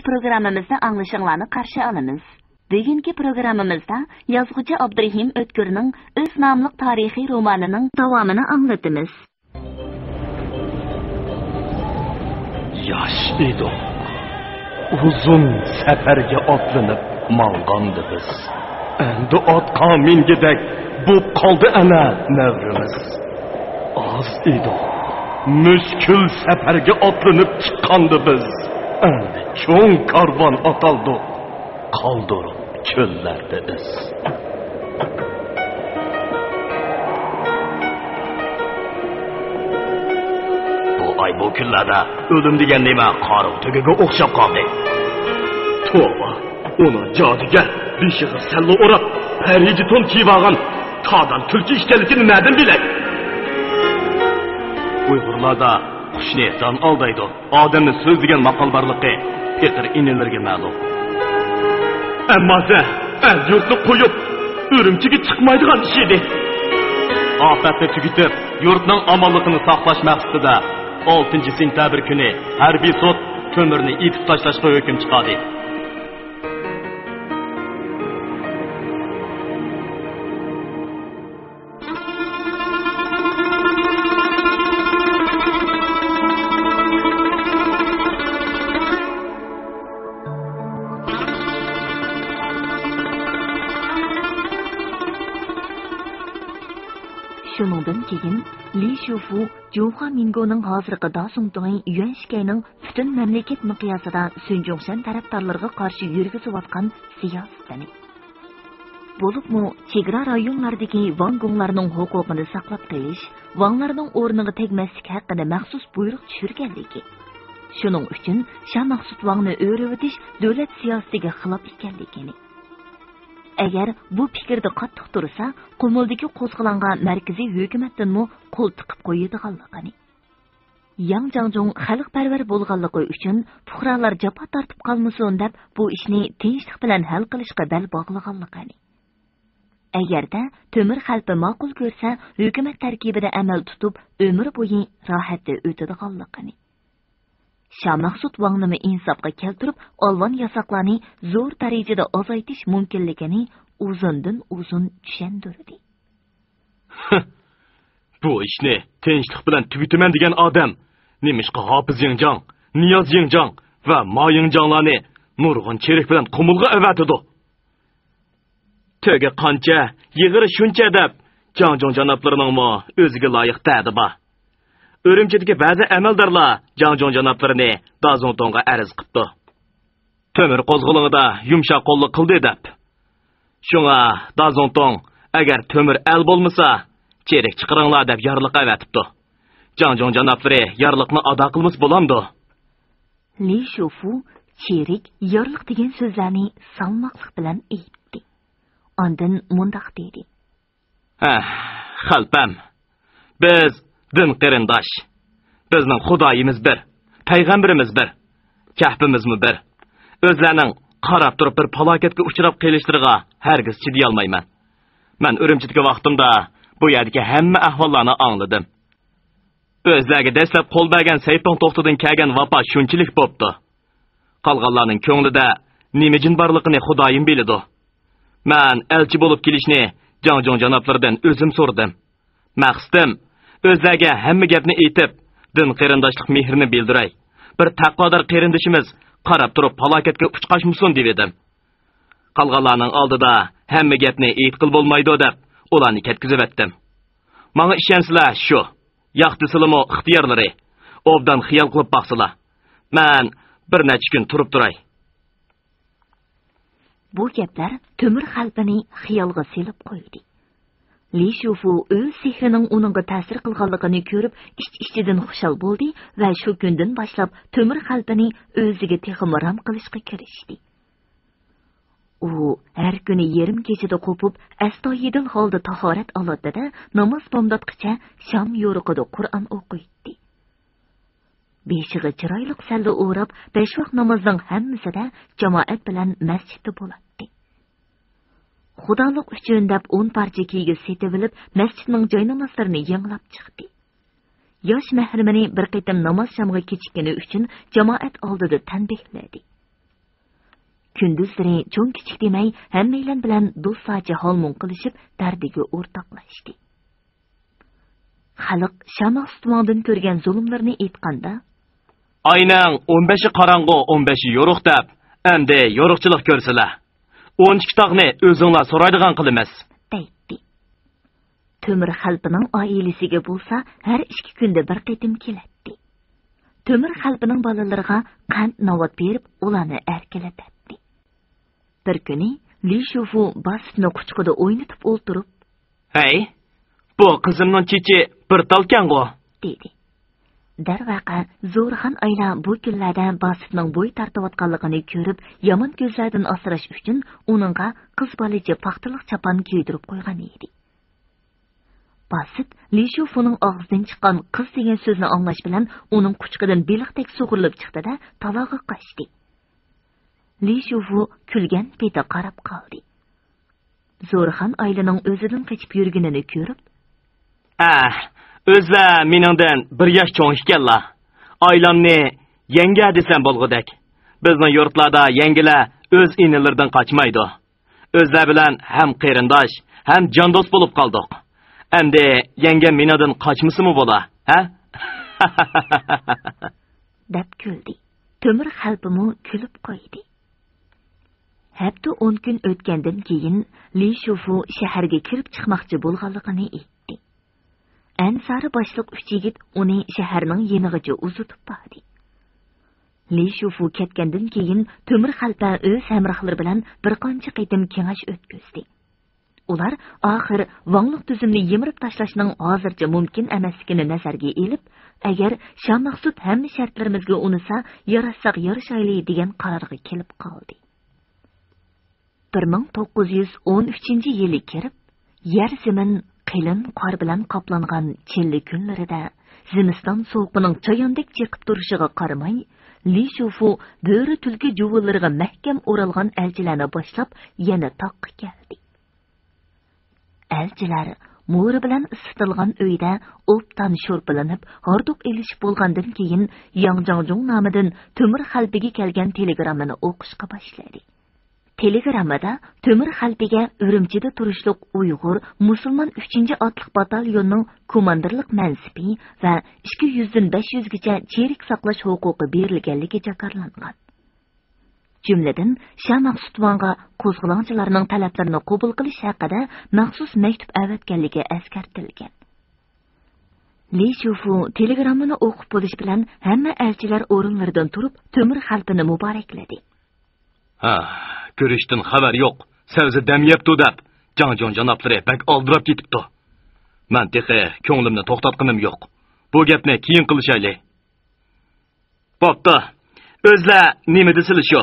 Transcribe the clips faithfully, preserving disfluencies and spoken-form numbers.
پروگراممىمىزدا ئاڭلىشىڭلارنى قارشى ئالىمىز. بۈگۈنكى پروگراممىمىزدا يازغۇچى ئابدۇرېھىم ئۆتكۈرنىڭ ئۆز ناملىق تارىخىي رومانىنىڭ داۋامىنى ئاڭلىتىمىز. ياش ئىدۇق. ئۇزۇن سەپەرگە ئاتلىنىپ ماڭغاندا بىز. ئەمدى ئاتقا مىنگۈدەك بوپ قالدى ئەنە نەۋرىمىز. ئاز ئىدۇق. مۈشكۈل سەپەرگە ئاتلىنىپ چىققاندا بىز. ئەمدى چوڭ كارۋان ئاتالدۇق. قالدۇرۇپ چۆللەردە ئىز. بۇ ئاي، بۇ كۈنلەردە ئۆلۈم دېگەن نېمە قارىغۇ تۆگىگە ئوخشاپ قالدى. توۋا، ئۇنىڭ جادۇگەر، بېشىغا سەللە ئوراپ، پەرىجى تون كىيىۋالغان تادان تۈلكە ئىكەنلىكىنى نەدىن بىلەي؟ ئۇيغۇرلاردا قۇشنى دان ئالدايدۇ، ئادەمنى سۆز دېگەن ماقال بارلىقى پېقىر ئىنىلىرىگە مەلۇم. ئەمما سەن ئەل-يۇرتنى قويۇپ، ئۈرۈمچىگە چىقمايدىغان ئىش ئىدى. ئاپەتنى تۈگىتىپ، يۇرتنىڭ ئامانلىقىنى ساقلاش مەقسىتىدە، ئالتىنچى سېنتەبىر كۈنى ھەربىي سوت تۆمۈرنى ئېتىپ تاشلاشقا ھۆكۈم چىقاردى. شۇنىڭدىن كېيىن لى شۇفۇ جۇڭخۇا مىنگونىڭ ھازىرقى دازۇڭتۇڭى يۈەنشىكەينىڭ پۈتۈن مەملىكەت مىقياسىدا سۈن جۇڭشەن تەرەپدارلىرىغا قارشى يۈرگۈزۈۋاتقان سىياسىتىنى، بولۇپمۇ چېگرا رايونلاردىكى ۋاڭ گۇڭلارنىڭ ھوقۇقىنى ساقلاپ قېلىش، ۋاڭلارنىڭ ئورنىغا تەگمەسلىك ھەققىدە مەخسۇس بۇيرۇق چۈشۈرگەنلىكى، شۇنىڭ ئۈچۈن شا مەخسۇت ۋاڭنى ئۆرۈۋېتىش دۆلەت سىياسىتىگە خىلاپ ئىكەنلىكىنى، ئەگەر بۇ پىكىردە قاتتىق تۇرسا، قۇمۇلدىكى قوزغىلاڭغا مەركىزىي ھۆكۈمەتتىنمۇ قول تىقىپ قويىدىغانلىقىنى، ياڭ جاڭجۇڭ خەلقپەرۋەر بولغانلىقى ئۈچۈن پۇقرالار جاپا تارتىپ قالمىسۇن دەپ، بۇ ئىشنى تىنچلىق بىلەن ھەل قىلىشقا بەل باغلىغانلىقىنى، ئەگەردە تۆمۈر خەلپە ماقۇل كۆرسە، ھۆكۈمەت تەركىبىدە ئەمەل تۇتۇپ، ئۆمۈر بويى راھەتتە ئۆتىدىغانلىقىنى، شا مەخسۇت ۋاڭنىمۇ ئىنساپقا كەلتۈرۈپ، ئالۋان ياساقلارنى زور دەرىجىدە ئازايتىش مۇمكىنلىكىنى ئۇزۇندىن ئۇزۇن چۈشەندۈردى. بۇ ئىشنى تىنچلىق بىلەن تۈگىتىمەن دېگەن ئادەم نېمىشقا ھاپىز يىڭجاڭ، نىياز يىڭجاڭ ۋە ما يىڭجاڭلارنى نۇرغۇن چېرىك بىلەن قۇمۇلغا ئەۋەتىدۇ؟ تۆگە قانچە، يېغىرى شۇنچە دەپ، جاڭجۇڭ جانابلىرىنىڭمۇ ئۆزىگە لايىق دەردى بار. ئۈرۈمچىدىكى بەزى ئەمەلدارلار جاڭجۇڭ جانابلىرىنى دازۇڭتۇڭغا ئەرز قىپتۇ. تۆمۈر قوزغىلىڭىدا يۇمشاق قوللۇق قىلدى دەپ. شۇڭا دازۇڭتۇڭ، ئەگەر تۆمۈر ئەل بولمىسا، چېرىك چىقىرىڭلار دەپ يارلىق ئەۋەتىپتۇ. جاڭجۇڭ جانابلىرى يارلىقنى ئادا قىلمىسا بولامدۇ؟ لى شۇفۇ چېرىك، يارلىق دېگەن سۆزلەرنى سالماقلىق بىلەن ئېيتتى. ئاندىن مۇنداق دېدى. ھە، خەلپەم، بىز دىن قېرىنداش. بىزنىڭ خۇدايىمىز بىر، پەيغەمبىرىمىز بىر، كەھپىمىزمۇ بىر. ئۆزلەرنىڭ قاراپ تۇرۇپ بىر پالاكەتكە ئۇچراپ قېلىشلىرىغا ھەرگىز چىدىيالمايمەن. مەن ئۈرۈمچىدىكى ۋاقتىمدا بۇ يەردىكى ھەممە ئەھۋاللارنى ئاڭلىدىم. ئۆزلەرگە دەسلەپ قول بەرگەن سەيپىڭ توختىدىن كەلگەن ۋاپا شۇنچىلىك بوپتۇ. قالغانلارنىڭ كۆڭلىدە نېمە جىن بارلىقىنى خۇدايىم بىلىدۇ. مەن ئەلچى بولۇپ كېلىشنى جاڭجۇڭ جانابلىرىدىن ئۆزۈم سورىدىم. مەقسىتىم، ئۆزلەرگە ھەممە گەپنى ئېيتىپ، دىن قېرىنداشلىق مېھرىنى بىلدۈرەي. بىر تەقۋادار قېرىندىشىمىز قاراپ تۇرۇپ پالاكەتكە ئۇچقاچمىسۇن دېۋىدىم. قالغانلارنىڭ ئالدىدا ھەممە گەپنى ئېيتقىلى بولمايدۇ دەپ، ئۇلارنى كەتكۈزۈۋەتتىم. ماڭا ئىشەنسىلە شۇ، ياق دېسىلىمۇ ئىختىيارلىرى. ئوبدان خىيال قىلىپ باقسىلا. مەن بىر نەچچە كۈن تۇرۇپ تۇراي. بۇ گەپلەر تۆمۈر خەلپىنى خىيالغا سېلىپ قويدى. لى شۇفۇ ئۆز سېھرىنىڭ ئۇنىڭغا تەسىر قىلغانلىقىنى كۆرۈپ، ئىچ-ئىچىدىن خۇشال بولدى ۋە شۇ كۈندىن باشلاپ تۆمۈر خەلپىنى ئۆزىگە تېخىمۇ رام قىلىشقا كىرىشتى. ئۇ ھەر كۈنى يېرىم كېچىدە قوپۇپ، ئەستايىدىل ھالدا تاھارەت ئالاتتى-دە، ناماز بامداتقىچە شام يورۇقىدا قۇرئان ئوقۇيتتى. بېشىغا چىرايلىق سەللە ئوراپ، بەش ۋاق نامازنىڭ ھەممىسىدە جامائەت بىلەن مەسچىتتە بولاتتى. خۇدالىق ئۈچۈن دەپ ئون پارچە كىگىز سېتىۋېلىپ، مەسچىتنىڭ جاينامازلىرىنى يېڭىلاپ چىقتى. ياش مەھرىمىنى بىر قېتىم ناماز شامغا كېچىككىنى ئۈچۈن جامائەت ئالدىدا تەنبىھلىدى. كۈندۈزلىرى چوڭ-كىچىك دېمەي، ھەممەيلەن بىلەن دوستلارچە ھالمۇڭ قىلىشىپ، دەردىگە ئورتاقلاشتى. خەلق شاماخ سۇتۇڭدىن كۆرگەن زۇلۇملىرىنى ئېيتقاندا، «ئاينىڭ ئون بەشى قاراڭغۇ، ئون بەشى يورۇق دەپ، ئەمدى يورۇقچىلىق كۆرسىلە. ئون ئىككى تاغنى ئۆزۈڭلار سورايدىغان قىلىمىز» دەيتتى. تۆمۈر خەلپىنىڭ ئائىلىسىگە بولسا ھەر ئىككى كۈندە بىر قېتىم كېلەتتى. تۆمۈر خەلپىنىڭ بالىلىرىغا قەنت-ناۋات بېرىپ، ئۇلارنى ئەركىلىتەتتى. بىر كۈنى لى شۇفۇ باسىتنى قۇچىقىدا ئوينىتىپ ئولتۇرۇپ، «ھەي، بۇ قىزىمنىڭ چېچى بىر تالكەنغۇ؟» دېدى. دەرۋەقە، زورىخان ئايلا بۇ كۈنلەردە باسىتنىڭ بوي تارتىۋاتقانلىقىنى كۆرۈپ، يامان كۆزلەردىن ئاسراش ئۈچۈن ئۇنىڭغا قىز بالىچە پاختىلىق چاپان كىيدۈرۈپ قويغان ئىدى. باسىت لى شۇفۇنىڭ ئاغزىدىن چىققان «قىز» دېگەن سۆزنى ئاڭلاش بىلەن ئۇنىڭ قۇچىقىدىن بېلىقتەك سۇغۇرۇلۇپ چىقتى-دە، تالاغا قاچتى. لى شۇفۇ كۈلگەن پېتى قاراپ قالدى. زورىخان ئايلىنىڭ ئۆزىدىن قېچىپ يۈرگىنىنى كۆرۈپ، «ئە، ئۆزلەر مېنىڭدىن بىر ياش چوڭ ئىكەنلا. ئايلامنى يەڭگە دېسەم بولغۇدەك. بىزنىڭ يۇرتلاردا يەڭگىلەر ئۆز ئىنىلىرىدىن قاچمايدۇ. ئۆزلەر بىلەن ھەم قېرىنداش، ھەم جاندوست بولۇپ قالدۇق. ئەمدى يەڭگەم مېنىڭدىن قاچمىسىمۇ بولا، ھە؟» دەپ كۈلدى. تۆمۈر خەلپىمۇ كۈلۈپ قويدى. ھەپتە ئون كۈن ئۆتكەندىن كېيىن، لى شۇفۇ شەھەرگە كىرىپ چىقماقچى بولغانلىقىنى ئېيتتى. ئەنسارى باشلىق ئۈچ يىگىت ئۇنى شەھەرنىڭ يېنىغىچە ئۇزىتىپ باردى. لى شۇفۇ كەتكەندىن كېيىن، تۆمۈر خەلپە ئۆز ھەمراھلىرى بىلەن بىر قانچە قېتىم كېڭەش ئۆتكۈزدى. ئۇلار ئاخىر ۋاڭلۇق تۈزۈمنى يىمىرىپ تاشلاشنىڭ ھازىرچە مۇمكىن ئەمەسلىكىنى نەزەرگە ئېلىپ، ئەگەر شاماخسۇت ھەممە شەرتلىرىمىزگە ئۇنىسا، ياراشساق يارىشايلى دېگەن قارارغا كېلىپ قالدى. بىر مىڭ توققۇز يۈز ئون ئۈچىنچى يىلى كىرىپ، يەر زېمىن قېلىن قار بىلەن قاپلانغان چىللە كۈنلىرىدە، زىمىستان سوغۇقىنىڭ چاياندەك چېقىپ تۇرۇشىغا قارىماي، لى شۇفۇ بۆرە تۈلكە جۇۋىلىرىغا مەھكەم ئورالغان ئەلچىلەرنى باشلاپ، يەنە تاغقا كەلدى. ئەلچىلەر مورا بىلەن ئىسسىتىلغان ئۆيدە ئوبدان شورپىلىنىپ، ھاردۇق ئېلىشىپ بولغاندىن كېيىن، ياڭ جاڭجۇڭ نامىدىن تۆمۈر خەلپىگە كەلگەن تېلېگراممىنى ئوقۇشقا باشلىدى. تېلېگراممىدا تۆمۈر خەلپىگە ئۈرۈمچىدە تۇرۇشلۇق ئۇيغۇر مۇسۇلمان ئۈچىنچى ئاتلىق باتاليوننىڭ كوماندىرلىق مەنسىپى ۋە ئىككى يۈزدىن بەش يۈزگىچە چېرىك ساقلاش ھوقۇقى بېرىلگەنلىكى جاكارلانغان. جۈملىدىن، شاماخسۇتۋاڭغا قوزغىلاڭچىلارنىڭ تەلەپلىرىنى قوبۇل قىلىش ھەققىدە مەخسۇس مەكتۇپ ئەۋەتكەنلىكى ئەسكەرتىلگەن. لى شۇفۇ تېلېگراممىنى ئوقۇپ بولۇش بىلەن ھەممە ئەلچىلەر ئورۇنلىرىدىن تۇرۇپ، تۆمۈر خەلپىنى مۇبارەكلىدى. ھە، كۆرۈشتىن خەۋەر يوق، سەۋزە دەم يەپتۇ دەپ، جاڭجۇڭ جانابلىرى بەك ئالدىراپ كېتىپتۇ. مەن تېخى كۆڭلۈمنى توختاتقىنىم يوق. بۇ گەپنى كېيىن قىلىشايلى. بوپتۇ. ئۆزلەر نېمە دېسىلا شۇ.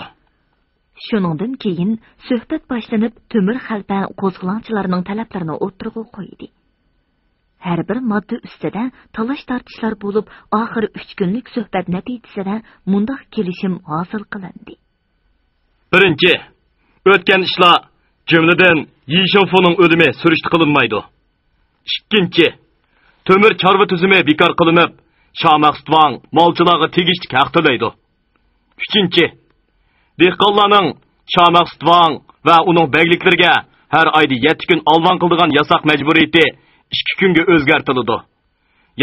شۇنىڭدىن كېيىن سۆھبەت باشلىنىپ، تۆمۈر خەلپە قوزغىلاڭچىلارنىڭ تەلەپلىرىنى ئوتتۇرىغا قويدى. ھەر بىر ماددا ئۈستىدە تالاش-تارتىشلار بولۇپ، ئاخىرى ئۈچ كۈنلۈك سۆھبەت نەتىجىسىدە مۇنداق كېلىشىم ھاسىل قىلىندى. بىرىنچى، ئۆتكەن ئىشلار، جۈملىدىن يى شىنفۇنىڭ ئۆلۈمى سۈرۈشتە قىلىنمايدۇ. ئىككىنچى، تۆمۈر چارۋا تۈزۈمى بىكار قىلىنىپ، شاماخسۇتۋاڭ مالچىلارغا تېگىشلىك ھەق تۆلەيدۇ. ئۈچىنچى، دېھقانلارنىڭ شاماخسۇتۋاڭ ۋە ئۇنىڭ بەگلىكلىرىگە ھەر ئايدا يەتتە كۈن ئالۋان قىلىدىغان ياساق مەجبۇرىيىتى ئىككى كۈنگە ئۆزگەرتىلىدۇ.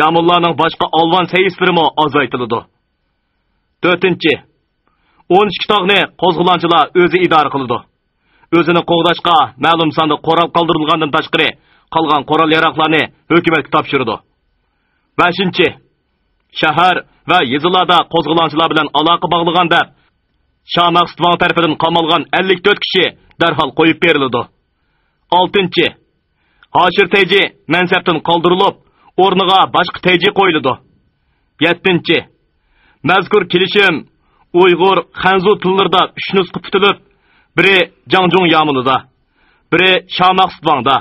يامۇللارنىڭ باشقا ئالۋان سەيىسلىرىمۇ ئازايتىلىدۇ. تۆتىنچى، ئون ئىككى تاغنى قوزغىلاڭچىلار ئۆزى ئىدارە قىلىدۇ. ئۆزىنى قوغداشقا مەلۇم ساندا قورال قالدۇرۇلغاندىن تاشقىرى، قالغان قورال-ياراغلارنى ھۆكۈمەتكە تاپشۇرىدۇ. بەشىنچى، شەھەر ۋە يېزىلاردا قوزغىلاڭچىلار بىلەن ئالاقە باغلىغان دەپ، شاماخسۇتۋاڭ تەرىپىدىن قامالغان ئەللىك تۆت كىشى دەرھال قويۇپ بېرىلىدۇ. ئالتىنچى، ھاشىر تەيجى مەنسەپتىن قالدۇرۇلۇپ، ئورنىغا باشقا تەيجى قويۇلىدۇ. يەتتىنچى، مەزكۇر كېلىشىم ئۇيغۇر، خەنزۇ تىللىرىدا ئۈچ نۇسخا پۈتۈلۈپ، بىرى جاڭجۇڭ يامۇلىدا، بىرى شاماخسۇتۋاڭدا،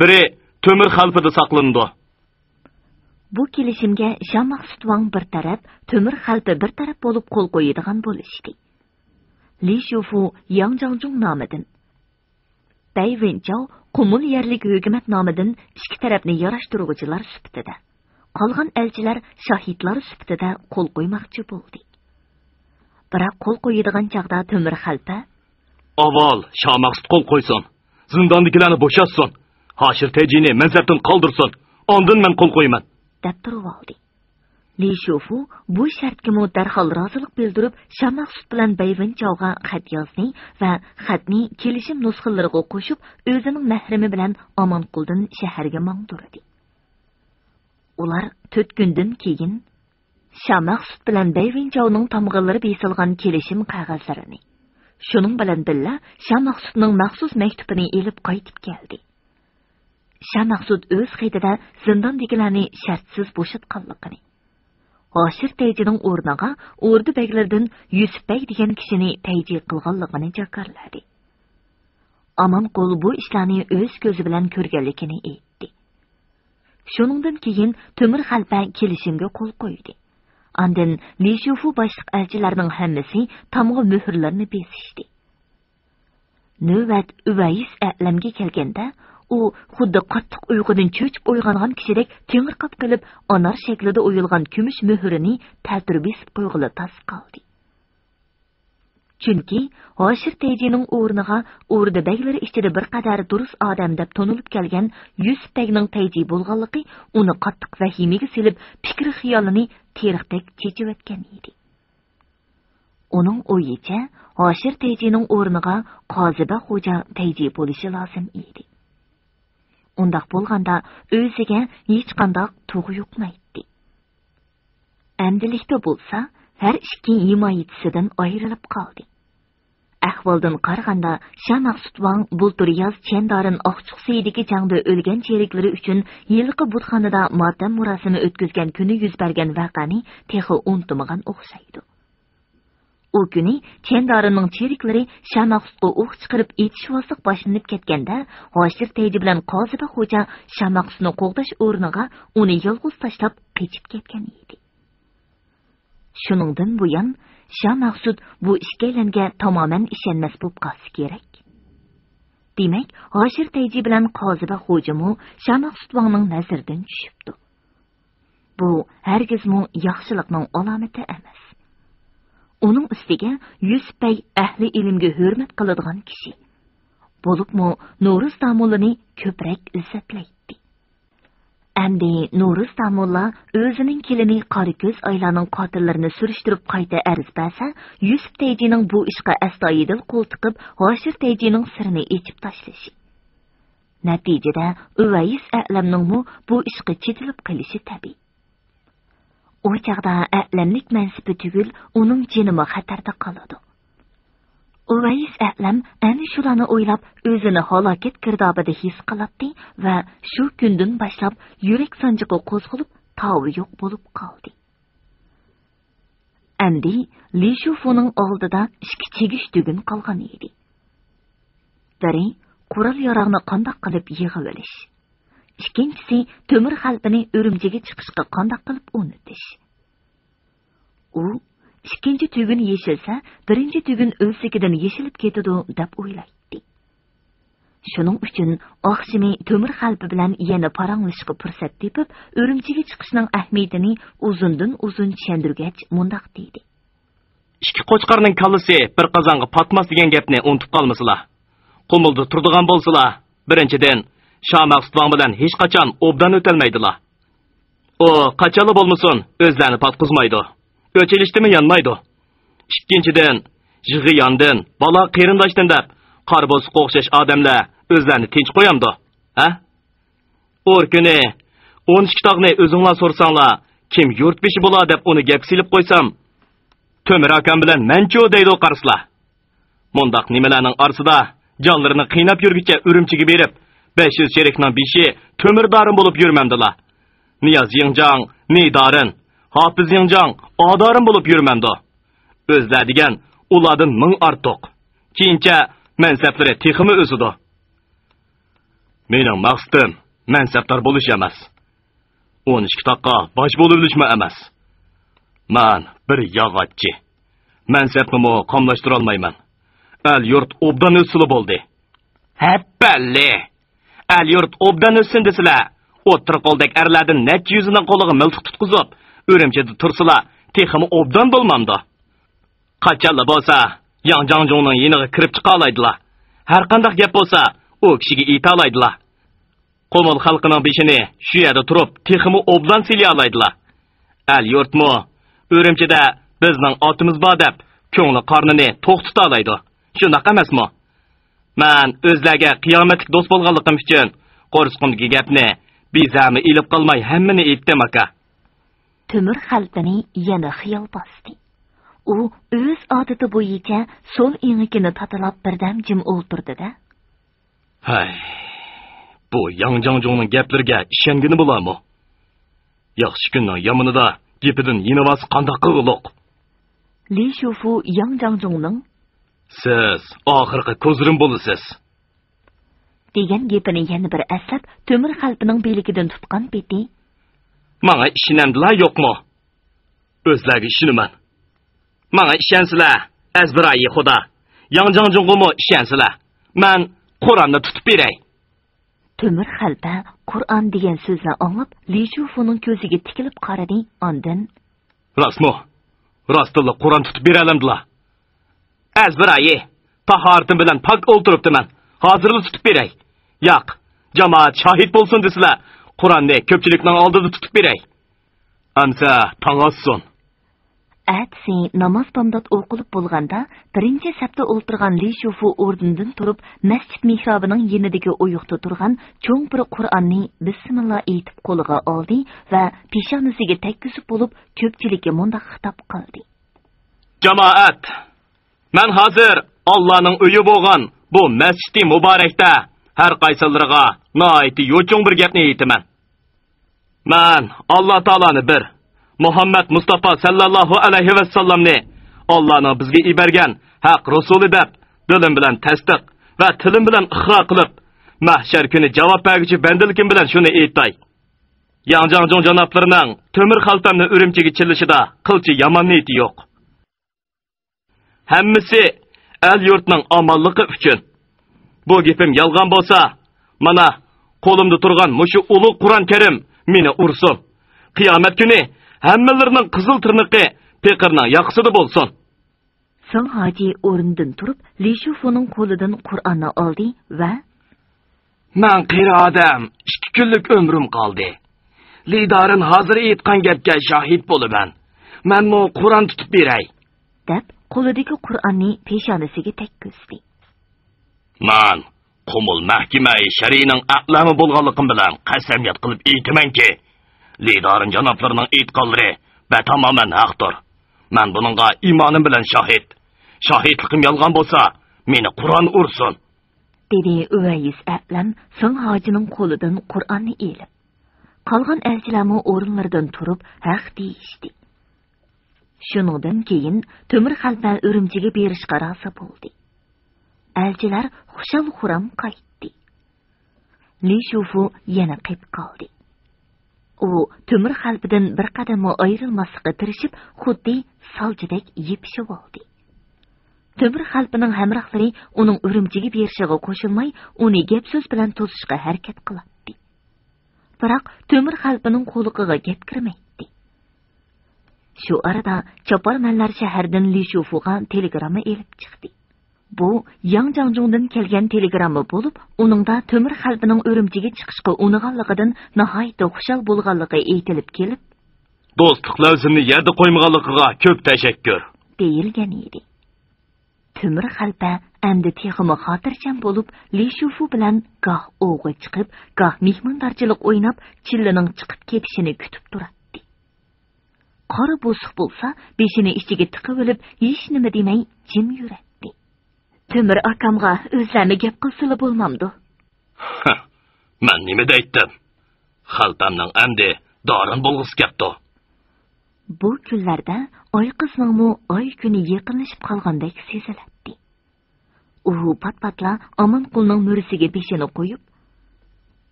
بىرى تۆمۈر خەلپىدە ساقلىنىدۇ. بۇ كېلىشىمگە شاماخسۇتۋاڭ بىر تەرەپ، تۆمۈر خەلپە بىر تەرەپ بولۇپ قول قويىدىغان بولۇشتى. لى شۇفۇ ياڭ جاڭجۇڭ نامىدىن، بەي ۋېنچاۋ قۇمۇل يەرلىك ھۆكۈمەت نامىدىن ئىككى تەرەپنى ياراشتۇرغۇچىلار سۈپىتىدە، قالغان ئەلچىلەر شاھىتلار سۈپىتىدە قول قويماقچى بولدى. بىراق قول قويىدىغان چاغدا تۆمۈر خەلپە، ئاۋۋال شامەخسۇت قول قويسۇن، زىنداندىكىلەرنى بوشاتسۇن، ھاشىر تەيجىنى مەنسەپتىن قالدۇرسۇن، ئاندىن مەن قول قويىمەن، دەپ تۇرۇۋالدى. لى شۇفۇ بۇ شەرتكىمۇ دەرھال رازىلىق بىلدۈرۈپ، شامەخسۇت بىلەن بەي ۋېنچاۋغا خەت يازدى ۋە خەتنى كېلىشىم نۇسخىلىرىغا قوشۇپ، ئۆزىنىڭ مەھرىمى بىلەن ئامانقۇلدىن شەھەرگە ماڭدۇردى. ئۇلار تۆت كۈندىن كېيىن شامەخسۇت بىلەن بەي ۋېنچاۋنىڭ تامغىلىرى بېسىلغان كېلىشىم قەغەزلىرىنى، شۇنىڭ بىلەن بىللە شامەخسۇتنىڭ مەخسۇس مەكتۇپىنى ئېلىپ قايتىپ كەلدى. شامەخسۇت ئۆز خېتىدە زىنداندىكىلەرنى شەرتسىز بوشاتقانلىقىنى، ھاشىر تەيجىنىڭ ئورنىغا ئوردا بەگلىرىدىن يۈسۈپ بەگ دېگەن كىشىنى تەيجى قىلغانلىقىنى جاكارلىدى. ئامانقۇل بۇ ئىشلارنى ئۆز كۆزى بىلەن كۆرگەنلىكىنى ئېيتتى. شۇنىڭدىن كېيىن تۆمۈر خەلپە كېلىشىمگە قول قويدى. ئاندىن لى شۇفۇ باشلىق ئەلچىلەرنىڭ ھەممىسى تامغا مۆھۈرلىرىنى بېسىشتى. نۆۋەت ئۇۋەيس ئەلەمگە كەلگەندە، ئۇ خۇددى قاتتىق ئۇيقۇدىن چۆچۈپ ئويغانغان كىشىدەك تېڭىرقاپ قېلىپ، ئانار شەكلىدە ئويۇلغان كۈمۈش مۆھۈرىنى تەلتۈر بېسىپ قويغىلى تاس قالدى. چۈنكى ھاشىر تەيجىنىڭ ئورنىغا ئوردا بەگلىرى ئىچىدە بىر قەدەر دۇرۇس ئادەم دەپ تونۇلۇپ كەلگەن يۈسۈپ بەگنىڭ تەيجى بولغانلىقى ئۇنى قاتتىق ۋەھىمىگە سېلىپ، پىكرى خىيالىنى تېرىقتەك چېچىۋەتكەن ئىدى. ئۇنىڭ ئويىچە، ھاشىر تەيجىنىڭ ئورنىغا قازىبە خوجا تەيجى بولۇشى لازىم ئىدى. ئۇنداق بولغاندا ئۆزىگە ھېچقانداق تۇغ يۇقمايتتى. ئەمدىلىكتە بولسا ھەر ئىككى ھىمايىچىسىدىن ئايرىلىپ قالدى. ئەھۋالدىن قارىغاندا، شامەخسۇت ۋاڭ بۇلتۇر ياز چيەندارىن ئاقچۇقسىدىكى جەڭدە ئۆلگەن چېرىكلىرى ئۈچۈن ھېلىقى بۇتخانىدا ماتەم مۇراسىمى ئۆتكۈزگەن كۈنى يۈز بەرگەن ۋەقەنى تېخى ئۇنتۇمىغان ئوخشايدۇ. ئۇ كۈنى چيەندارىننىڭ چېرىكلىرى شامەخسۇتقا ئوق چىقىرىپ ئېتىشىۋالساق باشلىنىپ كەتكەندە، ھاشىر تەيجى بىلەن قازىبە خوجا شامەخسۇتنى قوغداش ئورنىغا ئۇنى يالغۇز تاشلاپ قېچىپ كەتكەن ئىدى. شۇنىڭدىن بۇيان، شامەخسۇت بۇ ئىككىيلەنگە تامامەن ئىشەنمەس بولۇپ قالسا كېرەك. دېمەك، ھاشىر تەيجى بىلەن قازىبە خوجىمۇ شامەخسۇت ۋاڭنىڭ نەزىرىدىن چۈشۈپتۇ. بۇ ھەرگىزمۇ ياخشىلىقنىڭ ئالامىتى ئەمەس. ئۇنىڭ ئۈستىگە يۈسۈپ بەگ ئەھلى ئىلىمگە ھۆرمەت قىلىدىغان كىشى. بولۇپمۇ نورۇز داموللىنى كۆپرەك ئىززەتلەيتتى. ئەمدى نورۇز داموللا ئۆزىنىڭ كېلىنى قارا كۆز ئايلارنىڭ قاتىللىرىنى سۈرۈشتۈرۈپ قايتا ئەرز بەرسە، يۈسۈپ تەيجىنىڭ بۇ ئىشقا ئەستايىدىل قول تىقىپ، ھاشىر تەيجىنىڭ سىرىنى ئېچىپ تاشلىشى. نەتىجىدە ئۇۋەيس ئەلەمنىڭمۇ بۇ ئىشقا چېتىلىپ قېلىشى تەبىئىي. ئۇ چاغدا ئەلەملىك مەنسىپى تۈگۈل، ئۇنىڭ جېنىمۇ خەتەردە قالىدۇ. ئۇۋەيس ئەلەم ئەنە شۇلارنى ئويلاپ، ئۆزىنى ھالاكەت گىردابىدا ھېس قىلاتتى ۋە شۇ كۈندىن باشلاپ يۈرەك سانجىقى قوزغىلىپ، تاۋى يوق بولۇپ قالدى. ئەمدى لى شۇفۇنىڭ ئالدىدا ئىككى چىگىش تۈگۈن قالغان ئىدى. بىرى، قورال-ياراغنى قانداق قىلىپ يىغىۋېلىش. ئىككىنچىسى، تۆمۈر خەلپىنى ئۈرۈمچىگە چىقىشقا قانداق قىلىپ ئۇنىتىش. ئۇ، ئىككىنچى تۈگۈن يېشىلسە، بىرىنچى تۈگۈن ئۆزلۈكىدىن يېشىلىپ كېتىدۇ، دەپ ئويلايتتى. شۇنىڭ ئۈچۈن ئاخشىمى تۆمۈر خەلپە بىلەن يەنە پاراڭلىشىشقا پۇرسەت تېپىپ، ئۈرۈمچىگە چىقىشنىڭ ئەھمىيىتىنى ئۇزۇندىن ئۇزۇن چۈشەندۈرگەچ مۇنداق دېدى. ئىككى قوچقارنىڭ كاللىسى بىر قازانغا پاتماس دېگەن گەپنى ئۇنتۇپ قالمىسىلا. قۇمۇلدا تۇرىدىغان بولسىلا، بىرىنچىدىن، شامەخسۇت ۋاڭ بىلەن ھېچقاچان ئوبدان ئۆتەلمەيدىلا. ئۇ قاچانلا بولمىسۇن، ئۆزلەرنى پاتقۇزمايدۇ. ئۆچ ئېلىشتىنمۇ يانمايدۇ. ئىككىنچىدىن، يىغا ياندىن، بالا قېرىنداشتىن دەپ، قارا بوسۇققا ئوخشاش ئادەملەر ئۆزلەرنى تىنچ قويامدۇ؟ ھە؟ ئۇر كۈنى ئون ئىككى تاغنى ئۆزۈڭلار سورىساڭلار، كىم يۇرت بېشى بولا دەپ ئۇنى گەپكە سېلىپ قويسام، تۆمۈر ئاكام بىلەن مەنچۇ دەيدۇ قارىسىلا. مۇنداق نېمىلەرنىڭ ئارىسىدا جانلىرىنى قىيناپ يۈرگۈچە ئۈرۈمچىگە بېرىپ، بەش يۈز چېرىكنىڭ بېشى تۆمۈر دارىن بولۇپ يۈرمەمدىلا. نىياز يىڭجاڭ نى دارىن، ھاپىز يىڭجاڭ ئا دارىن بولۇپ يۈرمەمدۇ؟ ئۆزلەر دېگەن ئۇلاردىن مىڭ ئارتۇق. كېيىنچە مەنسەپلىرى تېخىمۇ ئۆسىدۇ. مېنىڭ مەقسىتىم مەنسەپدار بولۇش ئەمەس. ئون ئىككى تاغقا باش بولۇۋېلىشمۇ ئەمەس. مەن بىر ياغاچچى. مەنسەپنىمۇ قاملاشتۇرالمايمەن. ئەل-يۇرت ئوبدان ئۆتسىلا بولدى. ھەپپەللى! ئەل-يۇرت ئوبدان ئۆتسۇن دېسىلە، ئوتتۇرا قولدەك ئەرلەردىن نەچچە يۈزىنىڭ قولىغا مىلتىق تۇتقۇزۇپ، ئۈرۈمچىدە تۇرسىلا، تېخىمۇ ئوبدان بولمامدۇ؟ قاچانلا بولسا، ياڭ جاڭجۇڭنىڭ يېنىغا كىرىپ چىقالايدىلا. ھەرقانداق گەپ بولسا، ئۇ كىشىگە ئېيتالايدىلا. قۇمۇل خەلقىنىڭ بېشىنى شۇ يەردە تۇرۇپ تېخىمۇ ئوبدان سىلىيالايدىلا. ئەل-يۇرتمۇ ئۈرۈمچىدە بىزنىڭ ئاتىمىز بار دەپ كۆڭلى قارنىنى توقتىتالايدۇ. شۇنداق ئەمەسمۇ؟ مەن ئۆزلەرگە قىيامەتلىك دوست بولغانلىقىم ئۈچۈن قورسىقىمدىكى گەپنى بىزەمۇ ئېلىپ قالماي ھەممىنى ئېيتتىم، ئاكا. تۆمۈر خەلپىنى يەنە خىيال باستى. ئۇ ئۆز ئادىتى بويىچە سول ئېڭىكىنى تاتىلاپ بىردەم جىم ئولتۇردى-دە. ھەي، بۇ ياڭ جاڭجۇڭنىڭ گەپلىرىگە ئىشەنگىنى بولارمۇ؟ ياخشى كۈننىڭ يامىنىدا گېپىدىن يېنىۋالسا قانداق قىلغۇلۇق؟ لى شۇفۇ ياڭ جاڭجۇڭنىڭ سىز ئاخىرقى كوزىرىم بولىسىز. دېگەن گېپىنى يەنە بىر ئەسلەپ، تۆمۈر خەلپىنىڭ بىلىكىدىن تۇتقان پېتى. ماڭا ئىشىنەمدىلا يوقمۇ؟ ئۆزلەرگە ئىشىنىمەن. ماڭا ئىشەنسىلە، ئەزبىرايى خۇدا. ياڭ جاڭجۇڭغىمۇ ئىشەنسىلە. مەن قۇرئاننى تۇتۇپ بېرەي. تۆمۈر خەلپە قۇرئان دېگەن سۆزنى ئاڭلاپ، لى شۇفۇنىڭ كۆزىگە تىكىلىپ قارىدى، ئاندىن. راستمۇ؟ راستتىنلا قۇرئان تۇتۇپ بېرەلەمدىلا؟ ئەزبىرايى، تاھارىتىم بىلەن پاك ئولتۇرۇپتىمەن. ھازىرلا تۇتۇپ بېرەي. ياق، جامائەت شاھىت بولسۇن دېسىلە، قۇرئاننى كۆپچىلىكنىڭ ئالدىدا تۇتۇپ بېرەي. ئەمسە تاڭ ئاتسۇن. ئەتىسى ناماز بامدات ئوقۇلۇپ بولغاندا، بىرىنچى سەپتە ئولتۇرغان لى شۇفۇ ئورنىدىن تۇرۇپ، مەسچىت مېھرابىنىڭ يېنىدىكى ئويۇقتا تۇرغان چوڭ بىر قۇرئاننى بىسمىللا ئېيتىپ قولىغا ئالدى ۋە پېشانىسىگە تەگكۈزۈپ بولۇپ، كۆپچىلىككە مۇنداق خىتاب قىلدى. جامائەت! مەن ھازىر ئاللانىڭ ئۆيى بولغان بۇ مەسچىتى مۇبارەكتە ھەر قايسىلىرىغا ناھايىتى يوچۇن بىر گەپنى ئېيتىمەن. مەن ئاللا تائالانى بىر، مۇھەممەد مۇستافا سەللەللاھۇ ئەلەيھى ۋەسەللەمنى ئاللانىڭ بىزگە ئىبەرگەن ھەق رۇسۇلى دەپ دىلىم بىلەن تەستىق ۋە تىلىم بىلەن ئىقرار قىلىپ، مەھشەر كۈنى جاۋاب بەرگۈچى بەندىلىكىم بىلەن شۇنى ئېيتاي. ياڭ جاڭجۇڭ جانابلىرىنىڭ تۆمۈر خەلپەمنى ئۈرۈمچىگە چىللىشىدا قىلچە يامان نىيىتى يوق. ھەممىسى ئەل-يۇرتنىڭ ئامانلىقى ئۈچۈن. بۇ گېپىم يالغان بولسا، مانا، قولۇمدا تۇرغان مۇشۇ ئۇلۇغ قۇرئان كەرىم مېنى ئۇرسۇن. قىيامەت كۈنى ھەممىلىرىنىڭ قىزىل تىرنىقى پېقىرنىڭ ياقىسىدا بولسۇن. سېڭ ھاجى ئورنىدىن تۇرۇپ، لى شۇفۇنىڭ قولىدىن قۇرئاننى ئالدى ۋە مەن قېرى ئادەم، ئىككى كۈنلۈك ئۆمرۈم قالدى. لى دارىن ھازىر ئېيتقان گەپكە شاھىت بولىمەن. مەنمۇ قۇرئان تۇتۇپ بېرەي. دەپ، قولىدىكى قۇرئاننى پېشانىسىگە تەگكۈزدى. مەن قۇمۇل مەھكىمەي شەرئىنىڭ ئەلامى بولغانلىقىم بىلەن قەسەمياد قىلىپ ئېيتىمەنكى، لى دارىن جانابلىرىنىڭ ئېيتقانلىرى بەتامامەن ھەقتۇر. مەن بۇنىڭغا ئىمانىم بىلەن شاھىت. شاھىتلىقىم يالغان بولسا، مېنى قۇرئان ئۇرسۇن. دېدى ئۇۋەيس ئەلەم سېڭ ھاجىنىڭ قولىدىن قۇرئاننى ئېلىپ. قالغان ئەلچىلەرمۇ ئورۇنلىرىدىن تۇرۇپ ھەق دېيىشتى. شۇنىڭدىن كېيىن تۆمۈر خەلپە ئۈرۈمچىگە بېرىشقا رازى بولدى. ئەلچىلەر خۇشال-خۇرام قايتتى. لى شۇفۇ يەنە قېپىپ قالدى. ئۇ تۆمۈر خەلپىدىن بىر قەدەممۇ ئايرىلماسلىققا تىرىشىپ، خۇددى سالچىدەك يېپىشىۋالدى. تۆمۈر خەلپىنىڭ ھەمراھلىرى ئۇنىڭ ئۈرۈمچىگە بېرىشىغا قوشۇلماي، ئۇنى گەپ-سۆز بىلەن توسۇشقا ھەرىكەت قىلاتتى. بىراق تۆمۈر خەلپىنىڭ قۇلىقىغا گەپ كىرمەيتتى. شۇ ئارىدا چاپارمەنلەر شەھەردىن لى شۇفۇغا تېلېگرامما ئېلىپ چىقتى. بۇ ياڭ جاڭجۇڭدىن كەلگەن تېلېگرامما بولۇپ، ئۇنىڭدا تۆمۈر خەلپىنىڭ ئۈرۈمچىگە چىقىشقا ئۇنىغانلىقىدىن ناھايىتى خۇشال بولغانلىقى ئېيتىلىپ كېلىپ، دوستلۇق لەۋزىمنى يەردە قويمىغانلىقىغا كۆپ تەشەككۈر، دېيىلگەن ئىدى. تۆمۈر خەلپە ئەمدى تېخىمۇ خاتىرجەم بولۇپ، لى شۇفۇ بىلەن گاھ ئوۋغا چىقىپ، گاھ مېھماندارچىلىق ئويناپ، چىللىنىڭ چىقىپ كېتىشىنى كۈتۈپ تۇراتتى. قارا بوسۇق بولسا، بېشىنى ئىچىگە تىقىۋېلىپ، ھېچنېمە دېمەي جىم يۈرەتتى. تۆمۈر ئاكامغا ئۆزلەرمۇ گەپ قىلسىلا بولمامدۇ؟ مەن نېمە دەيتتىم؟ خەلپەمنىڭ ئەمدى دارىن بولغۇسى كەپتۇ. بۇ كۈنلەردە ئايقىزنىڭمۇ ئاي كۈنى يېقىنلىشىپ قالغاندەك سېزىلەتتى. ئۇ پات-پاتلا ئامانقۇلنىڭ مۈرىسىگە بېشىنى قويۇپ،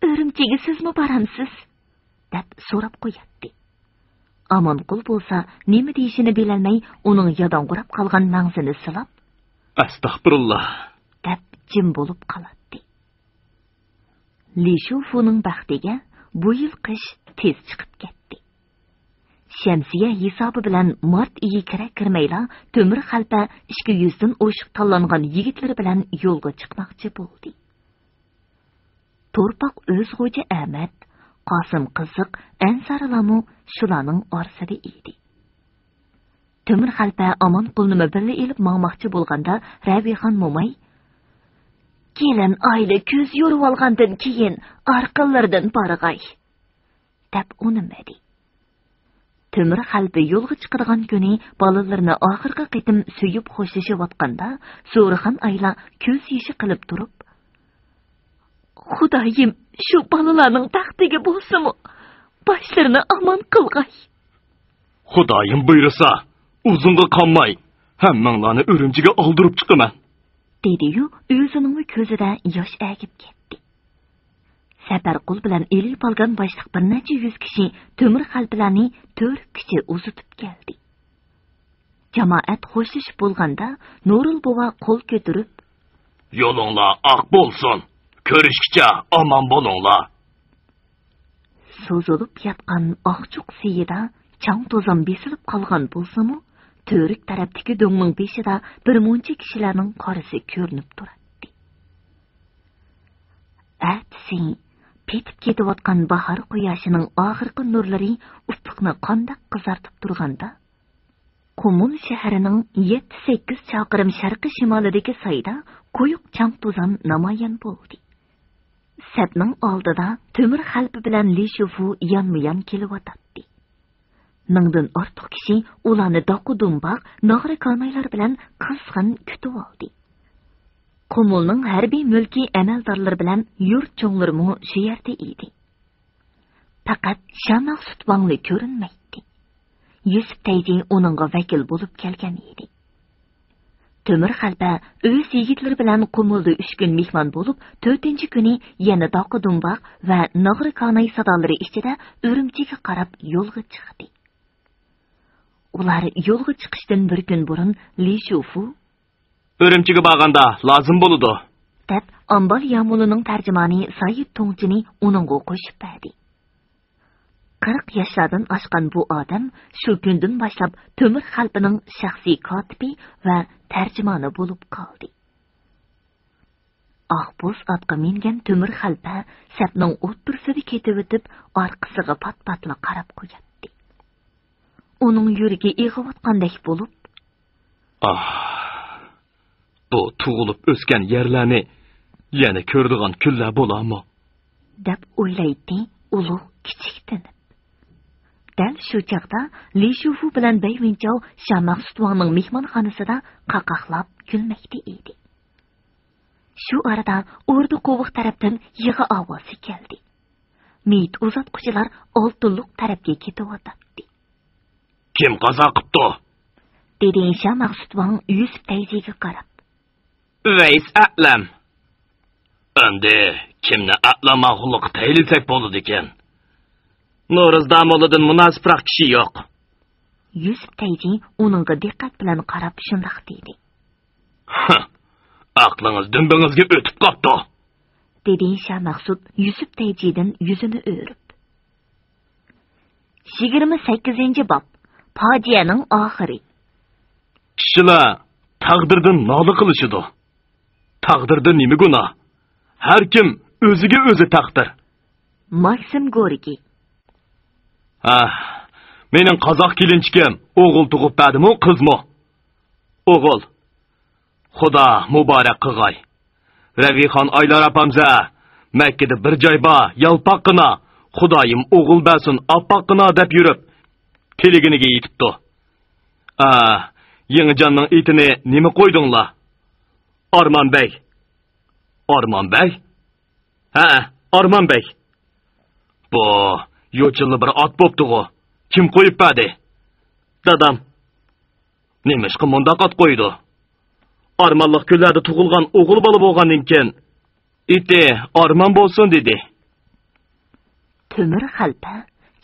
ئۈرۈمچىگە سىزمۇ بارامسىز؟ دەپ سوراپ قوياتتى. ئامانقۇل بولسا نېمە دېيىشىنى بىلەلمەي، ئۇنىڭ ياداڭغۇراپ قالغان مەڭزىنى سىلاپ، ئەستەغپۇرۇللا، دەپ جىم بولۇپ قالاتتى. لى شۇفۇنىڭ بەختىگە بۇ يىل قىش تېز چىقىپ كەتتى. شەمسىيە ھېسابى بىلەن مارت ئېيى كىرە كىرمەيلا تۆمۈر خەلپە ئىككى يۈزدىن ئوشۇق تاللانغان يىگىتلىرى بىلەن يولغا چىقماقچى بولدى. تورپاق ئۆز خوجا ئەمەت، قاسىم قىزىق، ئەنسارىلارمۇ شۇلارنىڭ ئارىسىدا ئىدى. تۆمۈر خەلپە ئامانقۇلنىمۇ بىللە ئېلىپ ماڭماقچى بولغاندا، رەبىخان موماي، «كېلىن ئائىلە كۆز يورۇۋالغاندىن كېيىن ئارقىلىرىدىن بارغاي» دەپ ئۇنىمىدى. تۆمۈر خەلپە يولغا چىقىدىغان كۈنى بالىلىرىنى ئاخىرقى قېتىم سۆيۈپ خوشلىشىۋاتقاندا، زورىخان ئايلا كۆز يېشى قىلىپ تۇرۇپ، «خۇدايىم شۇ بالىلارنىڭ بەختىگە بولسىمۇ، باشلىرىنى ئامان قىلغاي.» «خۇدايىم بۇيرۇسا، ئۇزۇنغا قالماي ھەممىڭلارنى ئۈرۈمچىگە ئالدۇرۇپ چىقىمەن.» دېدىيۇ، ئۆزىنىڭمۇ كۆزىدە ياش ئەگىپ كەتتى. سەپەرقۇل بىلەن ئېلى پالگان باشلىق بىر نەچچە يۈز كىشى تۆمۈر خەلپىلەرنى تۆرە كېچە ئۇزىتىپ كەلدى. جامائەت خوشلىشىپ بولغاندا، نۇرۇل بوۋا قول كۆتۈرۈپ، «يولۇڭلار ئاق بولسۇن، كۆرۈشكىچە ئامان بولۇڭلار.» سوزۇلۇپ ياتقان ئاقچۇق سېيىدا چاڭ-توزان بېسىلىپ قالغان بولسىمۇ، تۈۋرۈك تەرەپتىكى دۆڭنىڭ بېشىدا بىر مۇنچە كىشىلەرنىڭ قارىسى كۆرۈنۈپ تۇراتتى. ئەتىسى پېتىپ كېتىۋاتقان باھار قۇياشىنىڭ ئاخىرقى نۇرلىرى ئۇپۇقنى قانداق قىزارتىپ تۇرغاندا، قۇمۇل شەھىرىنىڭ يەتتە-سەككىز چاقىرىم شەرقىي شىمالىدىكى سايدا قويۇق چاڭ-توزان نامايان بولدى. سەپنىڭ ئالدىدا تۆمۈر خەلپە بىلەن لى شۇفۇ يانمۇيان كېلىۋاتاتتى. مىڭدىن ئارتۇق كىشى ئۇلارنى داقۇ دۇمباق، ناغرا كانايلار بىلەن قىزغىن كۈتۈۋالدى. قۇمۇلنىڭ ھەربىي مۈلكىي ئەمەلدارلىرى بىلەن يۇرت چوڭلىرىمۇ شۇ يەردە ئىدى. پەقەت شامەخسۇت ۋاڭلا كۆرۈنمەيتتى. يۈسۈپ تەيجى ئۇنىڭغا ۋەكىل بولۇپ كەلگەن ئىدى. تۆمۈر خەلپە ئۆز يىگىتلىرى بىلەن قۇمۇلدا ئۈچ كۈن مېھمان بولۇپ، تۆتىنچى كۈنى يەنە داقا دۇمباق ۋە ناغرا كاناي سادالىرى ئىچىدە ئۈرۈمچىگە قاراپ يولغا چىقتى. ئۇلار يولغا چىقىشتىن بىر كۈن بۇرۇن لى شۇفۇ، «ئۈرۈمچىگە بارغاندا لازىم بولىدۇ» دەپ، ئامبال يامۇلىنىڭ تەرجىمانى سايىت توڭچىنى ئۇنىڭغا قوشۇپ بەردى. قىرىق ياشلاردىن ئاشقان بۇ ئادەم شۇ كۈندىن باشلاپ تۆمۈر خەلپىنىڭ شەخسىي كاتىپى ۋە تەرجىمانى بولۇپ قالدى. ئاق بوز ئاتقا مىنگەن تۆمۈر خەلپە سەپنىڭ ئوتتۇرىسىدا كېتىۋېتىپ، ئارقىسىغا پات-پاتلا قاراپ قوياتتى. ئۇنىڭ يۈرىكى ئېغىۋاتقاندەك بولۇپ، «ئاھ، بۇ تۇغۇلۇپ ئۆسكەن يەرلەرنى يەنە كۆرىدىغان كۈنلەر بولارمۇ؟» دەپ ئويلايتتى ئۇلۇغ كىچىكتىنىپ. دەل شۇ چاغدا لى شۇفۇ بىلەن بەي ۋىنچاۋ شامەخسۇت ۋاڭنىڭ مېھمانخانىسىدا قاقاقلاپ كۈلمەكتە ئىدى. شۇ ئارىدا ئوردا قوۋۇق تەرەپتىن يىغا ئاۋازى كەلدى. مېيىت ئۇزاتقۇچىلار ئالتۇنلۇق تەرەپكە كېتىۋاتاتتى. «كىم قازا قىپتۇ؟» دېدى شامەخسۇت ۋاڭ يۈسۈپ تەيجىگە قاراپ. «ۋەيس ئەلەم.» «ئەمدى كىمنى ئەلەم ئاغۇللۇققا تەيلىسەك بولىدىكەن؟ نورۇزدا موللىدىن مۇناسىپراق كىشى يوق.» يۈسۈپ تەيجى ئۇنىڭغا دىققەت بىلەن قاراپ شۇنداق دېدى. «ھە، ئەقلىڭىز دۈمبىڭىزگە ئۆتۈپ قاپتۇ.» دېدى شامەخسۇت يۈسۈپ تەيجىدىن يۈزىنى ئۆرۈپ. يىگىرمە سەككىزىنچى باب، پاجىئەنىڭ ئاخىرى. «كىشىلەر تەقدىردىن نالە قىلىشىدۇ. تەقدىردە نېمە گۇناھ؟ ھەر كىم ئۆزىگە ئۆزى تەقدىر.» ماكسىم گوركىي. «ھە، مېنىڭ قازاق كېلىنچىكىم ئوغۇل تۇغۇپ بەردىمۇ، قىزمۇ؟ ئوغۇل. خۇدا مۇبارەك قىغاي. رەبىخان ئايلار ئاپامزە، مەككىدە بىر جاي بار، يالپاققىنا، خۇدايىم ئوغۇل بەرسۇن، ئاپپاققىنا دەپ يۈرۈپ، تىلىگىنىگە يېتىپتۇ. ئا، يېڭىجاننىڭ ئېتىنى نېمە قويدۇڭلار؟ ئارمان بەگ.» «ئارمان بەگ؟» «ھە، ئارمان بەگ.» «بۇ يوچۇنلا بىر ئات بوپتىغۇ. كىم قويۇپ بەردى؟» «دادام.» «نېمىشقا مۇنداق ئات قويىدۇ؟ ئارمانلىق كۈنلەردە تۇغۇلغان ئوغۇل بالا بولغاندىن كېيىن، ئېتى ئارمان بولسۇن» دېدى. تۆمۈر خەلپە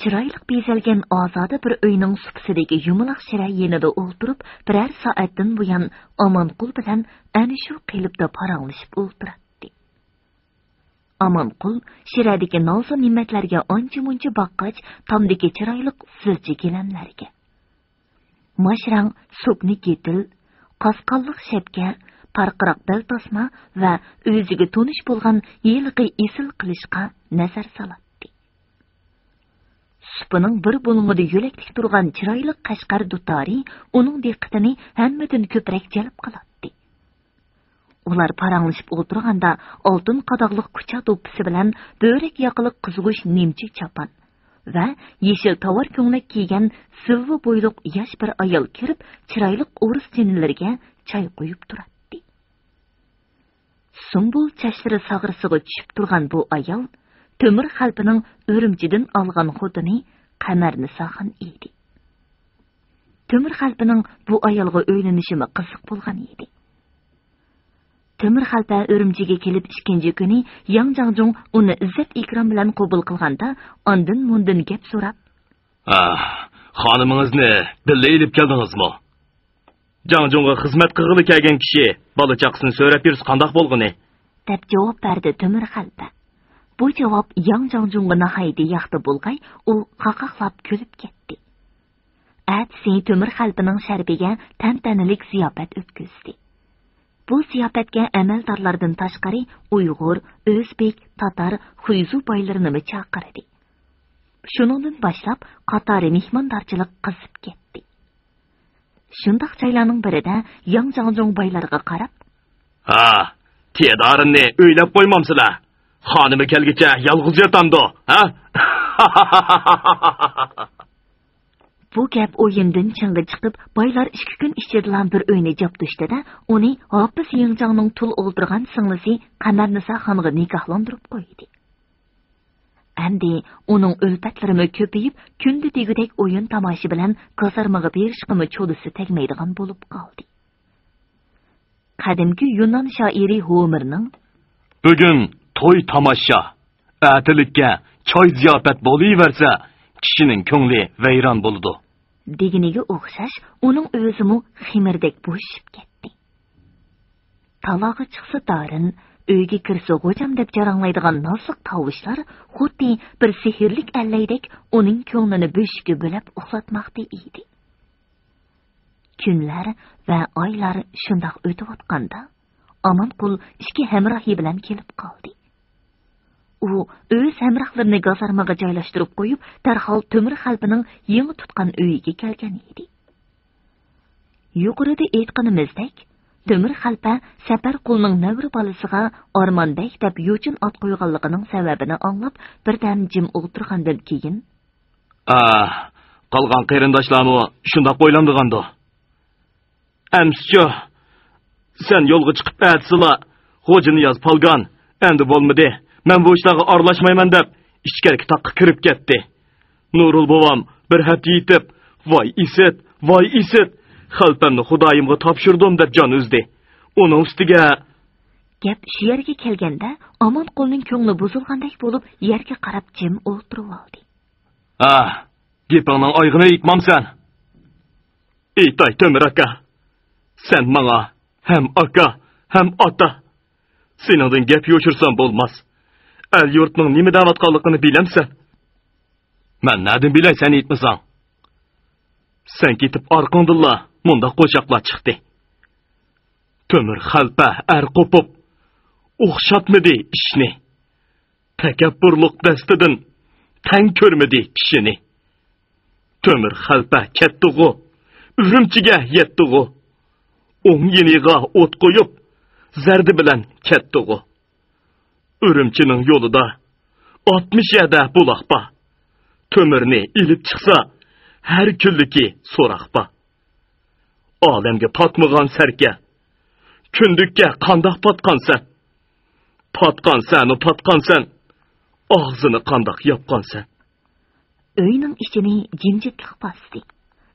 چىرايلىق بېزەلگەن ئازادە بىر ئۆينىڭ سۇپىسىدىكى يۇمىلاق شىرە يېنىدا ئولتۇرۇپ، بىرەر سائەتتىن بۇيان ئامانقۇل بىلەن ئەنە شۇ قېلىپتا پاراڭلىشىپ ئولتۇراتتى. ئامانقۇل شىرەدىكى نازۇ نېمەتلەرگە ئانچە-مۇنچە باققاچ، تامدىكى چىرايلىق زىلچە گىلەملەرگە. ماش رەڭ سوكنا گېتىل، قاسقانلىق شەپكە، پارقىراق بەلتاسما ۋە ئۆزىگە تونۇش بولغان ھېلىقى ئېسىل قىلىچقا نەزەر سالاتتى. سۇپىنىڭ بىر بۇلۇڭىدا يۆلەكلىك تۇرغان چىرايلىق قەشقەر دۇتارى ئۇنىڭ دىققىتىنى ھەممىدىن كۆپرەك جەلپ قىلاتتى. ئۇلار پاراڭلىشىپ ئولتۇرغاندا، ئالتۇن قاداغلىق كۇچا دوپپىسى بىلەن بۆرەك ياقىلىق قىزغۇچ نىمچە چاپان ۋە يېشىل تاۋار كۆڭلەك كىيگەن زىلۋا بويلۇق ياش بىر ئايال كىرىپ، چىرايلىق ئورۇس جىنىلىرىگە چاي قۇيۇپ تۇراتتى. سۇمبۇل چاچلىرى ساغرىسىغا چۈشۈپ تۇرغان بۇ ئايال تۆمۈر خەلپىنىڭ ئۈرۈمچىدىن ئالغان خوتۇنى قەمەرنىساخان ئىدى. تۆمۈر خەلپىنىڭ بۇ ئايالغا ئۆيلىنىشىمۇ قىزىق بولغان ئىدى. تۆمۈر خەلپە ئۈرۈمچىگە كېلىپ ئىككىنچى كۈنى ياڭ جاڭجۇڭ ئۇنى ئىززەت-ئىكرام بىلەن قوبۇل قىلغاندا، ئاندىن-مۇندىن گەپ سوراپ، ئاھ، خانىمىڭىزنى بىللە ئېلىپ كەلدىڭىزمۇ؟ جاڭجۇڭغا خىزمەت قىلغىلى كەلگەن كىشى بالا-چاقىسىنى سۆرەپ يۈرسە قانداق بولغىنى؟ دەپ جاۋاب بەردى تۆمۈر خەلپە. بۇ جاۋاب ياڭ جاڭجۇڭغا ناھايىتى ياقتى بولغاي، ئۇ قاقاقلاپ كۈلۈپ كەتتى. ئەتىسى تۆمۈر خەلپىنىڭ شەرىپىگە تەنتەنىلىك زىياپەت ئۆتكۈزدى. بۇ زىياپەتكە ئەمەلدارلاردىن تاشقىرى ئۇيغۇر، ئۆزبېك، تاتار، خۇيزۇ بايلىرىنىمۇ چاقىردى. شۇنىڭدىن باشلاپ قاتارى مېھماندارچىلىق قىزىپ كەتتى. شۇنداق جايلارنىڭ بىرىدە ياڭ جاڭجۇڭ بايلارغا قاراپ، ھا، تيەدارىننى ئۆيلەپ قويمامسىلەر؟ خانىمى كەلگۈچە يالغۇز ياتامدۇ، ھە؟ بۇ گەپ ئويۇندىن چىڭغا چىقىپ، بايلار ئىككى كۈن ئىچىدىلا بىر ئۆينى جابدۇشتى-دە، ئۇنى ھاپىز يىڭجاڭنىڭ تۇل ئولتۇرغان سىڭلىسى قەمەرنىسا خانغا نىكاھلاندۇرۇپ قويدى. ئەمدى ئۇنىڭ ئۈلپەتلىرىمۇ كۆپىيىپ، كۈندە دېگۈدەك ئويۇن تاماشا بىلەن گازارمىغا بېرىشقىمۇ چولىسى تەگمەيدىغان بولۇپ قالدى. قەدىمكى يۇنان شائىرى ھومېرنىڭ، بۈگۈن توي تاماشا، ئەتىلىككە چاي زىياپەت بولۇۋەرسە، كىشىنىڭ كۆڭلى ۋەيران بولىدۇ، دېگىنىگە ئوخشاش، ئۇنىڭ ئۆزىمۇ خېمىردەك بوشىشىپ كەتتى. تالاغا چىقسا دارىن، ئۆيگە كىرسە غوجام دەپ جاراڭلايدىغان نازلىق تاۋۇشلار خۇددى بىر سېھىرلىك ئەللەيدەك ئۇنىڭ كۆڭلىنى بۆشۈككە بۆلەپ ئۇخلاتماقتا ئىدى. كۈنلەر ۋە ئايلار شۇنداق ئۆتۈۋاتقاندا، ئامانقۇل ئىككى ھەمراھى بىلەن كېلىپ قالدى. ئۇ ئۆز ھەمراھلىرىنى گازارمىغا جايلاشتۇرۇپ قويۇپ، دەرھال تۆمۈر خەلپىنىڭ يېڭى تۇتقان ئۆيىگە كەلگەن ئىدى. يۇقىرىدا ئېيتقىنىمىزدەك، تۆمۈر خەلپە سەپەرقۇلنىڭ نەۋرە بالىسىغا ئارمان بەگ دەپ يوچۇن ئات قويغانلىقىنىڭ سەۋەبىنى ئاڭلاپ، بىردەم جىم ئولتۇرغاندىن كېيىن، ئا، قالغان قېرىنداشلارمۇ شۇنداق ئويلامدىغاندۇ؟ ئەمسىچۇ، سەن يولغا چىقىپ ئەتىسىلا، «خوجانىياز پالگان، ئەمدى بولمىدى، مەن بۇ ئىشلارغا ئارىلاشمايمەن» دەپ، ئىچكەرىكى تاغقا كىرىپ كەتتى. نۇرۇل بوۋام بىر ھەپتە يېتىپ، «ۋاي ئىسىت، ۋاي ئىسىت، خەلپەمنى خۇدايىمغا تاپشۇردۇم» دەپ جان ئۈزدى. ئۇنىڭ ئۈستىگە، گەپ شۇ يەرگە كەلگەندە، ئامانقۇلنىڭ كۆڭلى بۇزۇلغاندەك بولۇپ، يەرگە قاراپ جىم ئولتۇرۇۋالدى. ئاھ، گېپىڭنىڭ ئايىغىنى ئېيتمامسەن؟ ئېيتاي، تۆمۈر ئاكا، سەن ماڭا ھەم ئاكا، ھەم ئاتا. سېنىڭدىن گەپ يوشۇرسام بولماس. ئەل-يۇرتنىڭ نېمە دەۋاتقانلىقىنى بىلەمسەن؟ مەن نەدىن بىلەي، سەن ئېيتمىساڭ؟ سەن كېتىپ ئارقاڭدىنلا مۇنداق قوشاقلار چىقتى. تۆمۈر خەلپە ئەر قوپۇپ، ئوخشاتمىدى ئىشنى. تەكەببۇرلۇق دەستىدىن تەڭ كۆرمىدى كىشىنى. تۆمۈر خەلپە كەتتىغۇ، ئۈرۈمچىگە يەتتىغۇ. ئوڭ يېنىغا ئوت قويۇپ، زەردە بىلەن كەتتىغۇ. ئۈرۈمچىنىڭ يولىدا ئاتمىش يەردە بۇلاق بار. تۆمۈرنى ئېلىپ چىقسا، ھەر كۈنلۈكى سوراق بار. ئالەمگە پاتمىغان سەركە، كۈندۈككە قانداق پاتقانسەن؟ پاتقانسەنۇ پاتقانسەن، ئاغزىنى قانداق ياپقانسەن؟ ئۆينىڭ ئىچىنى جىمجىتلىق باستى.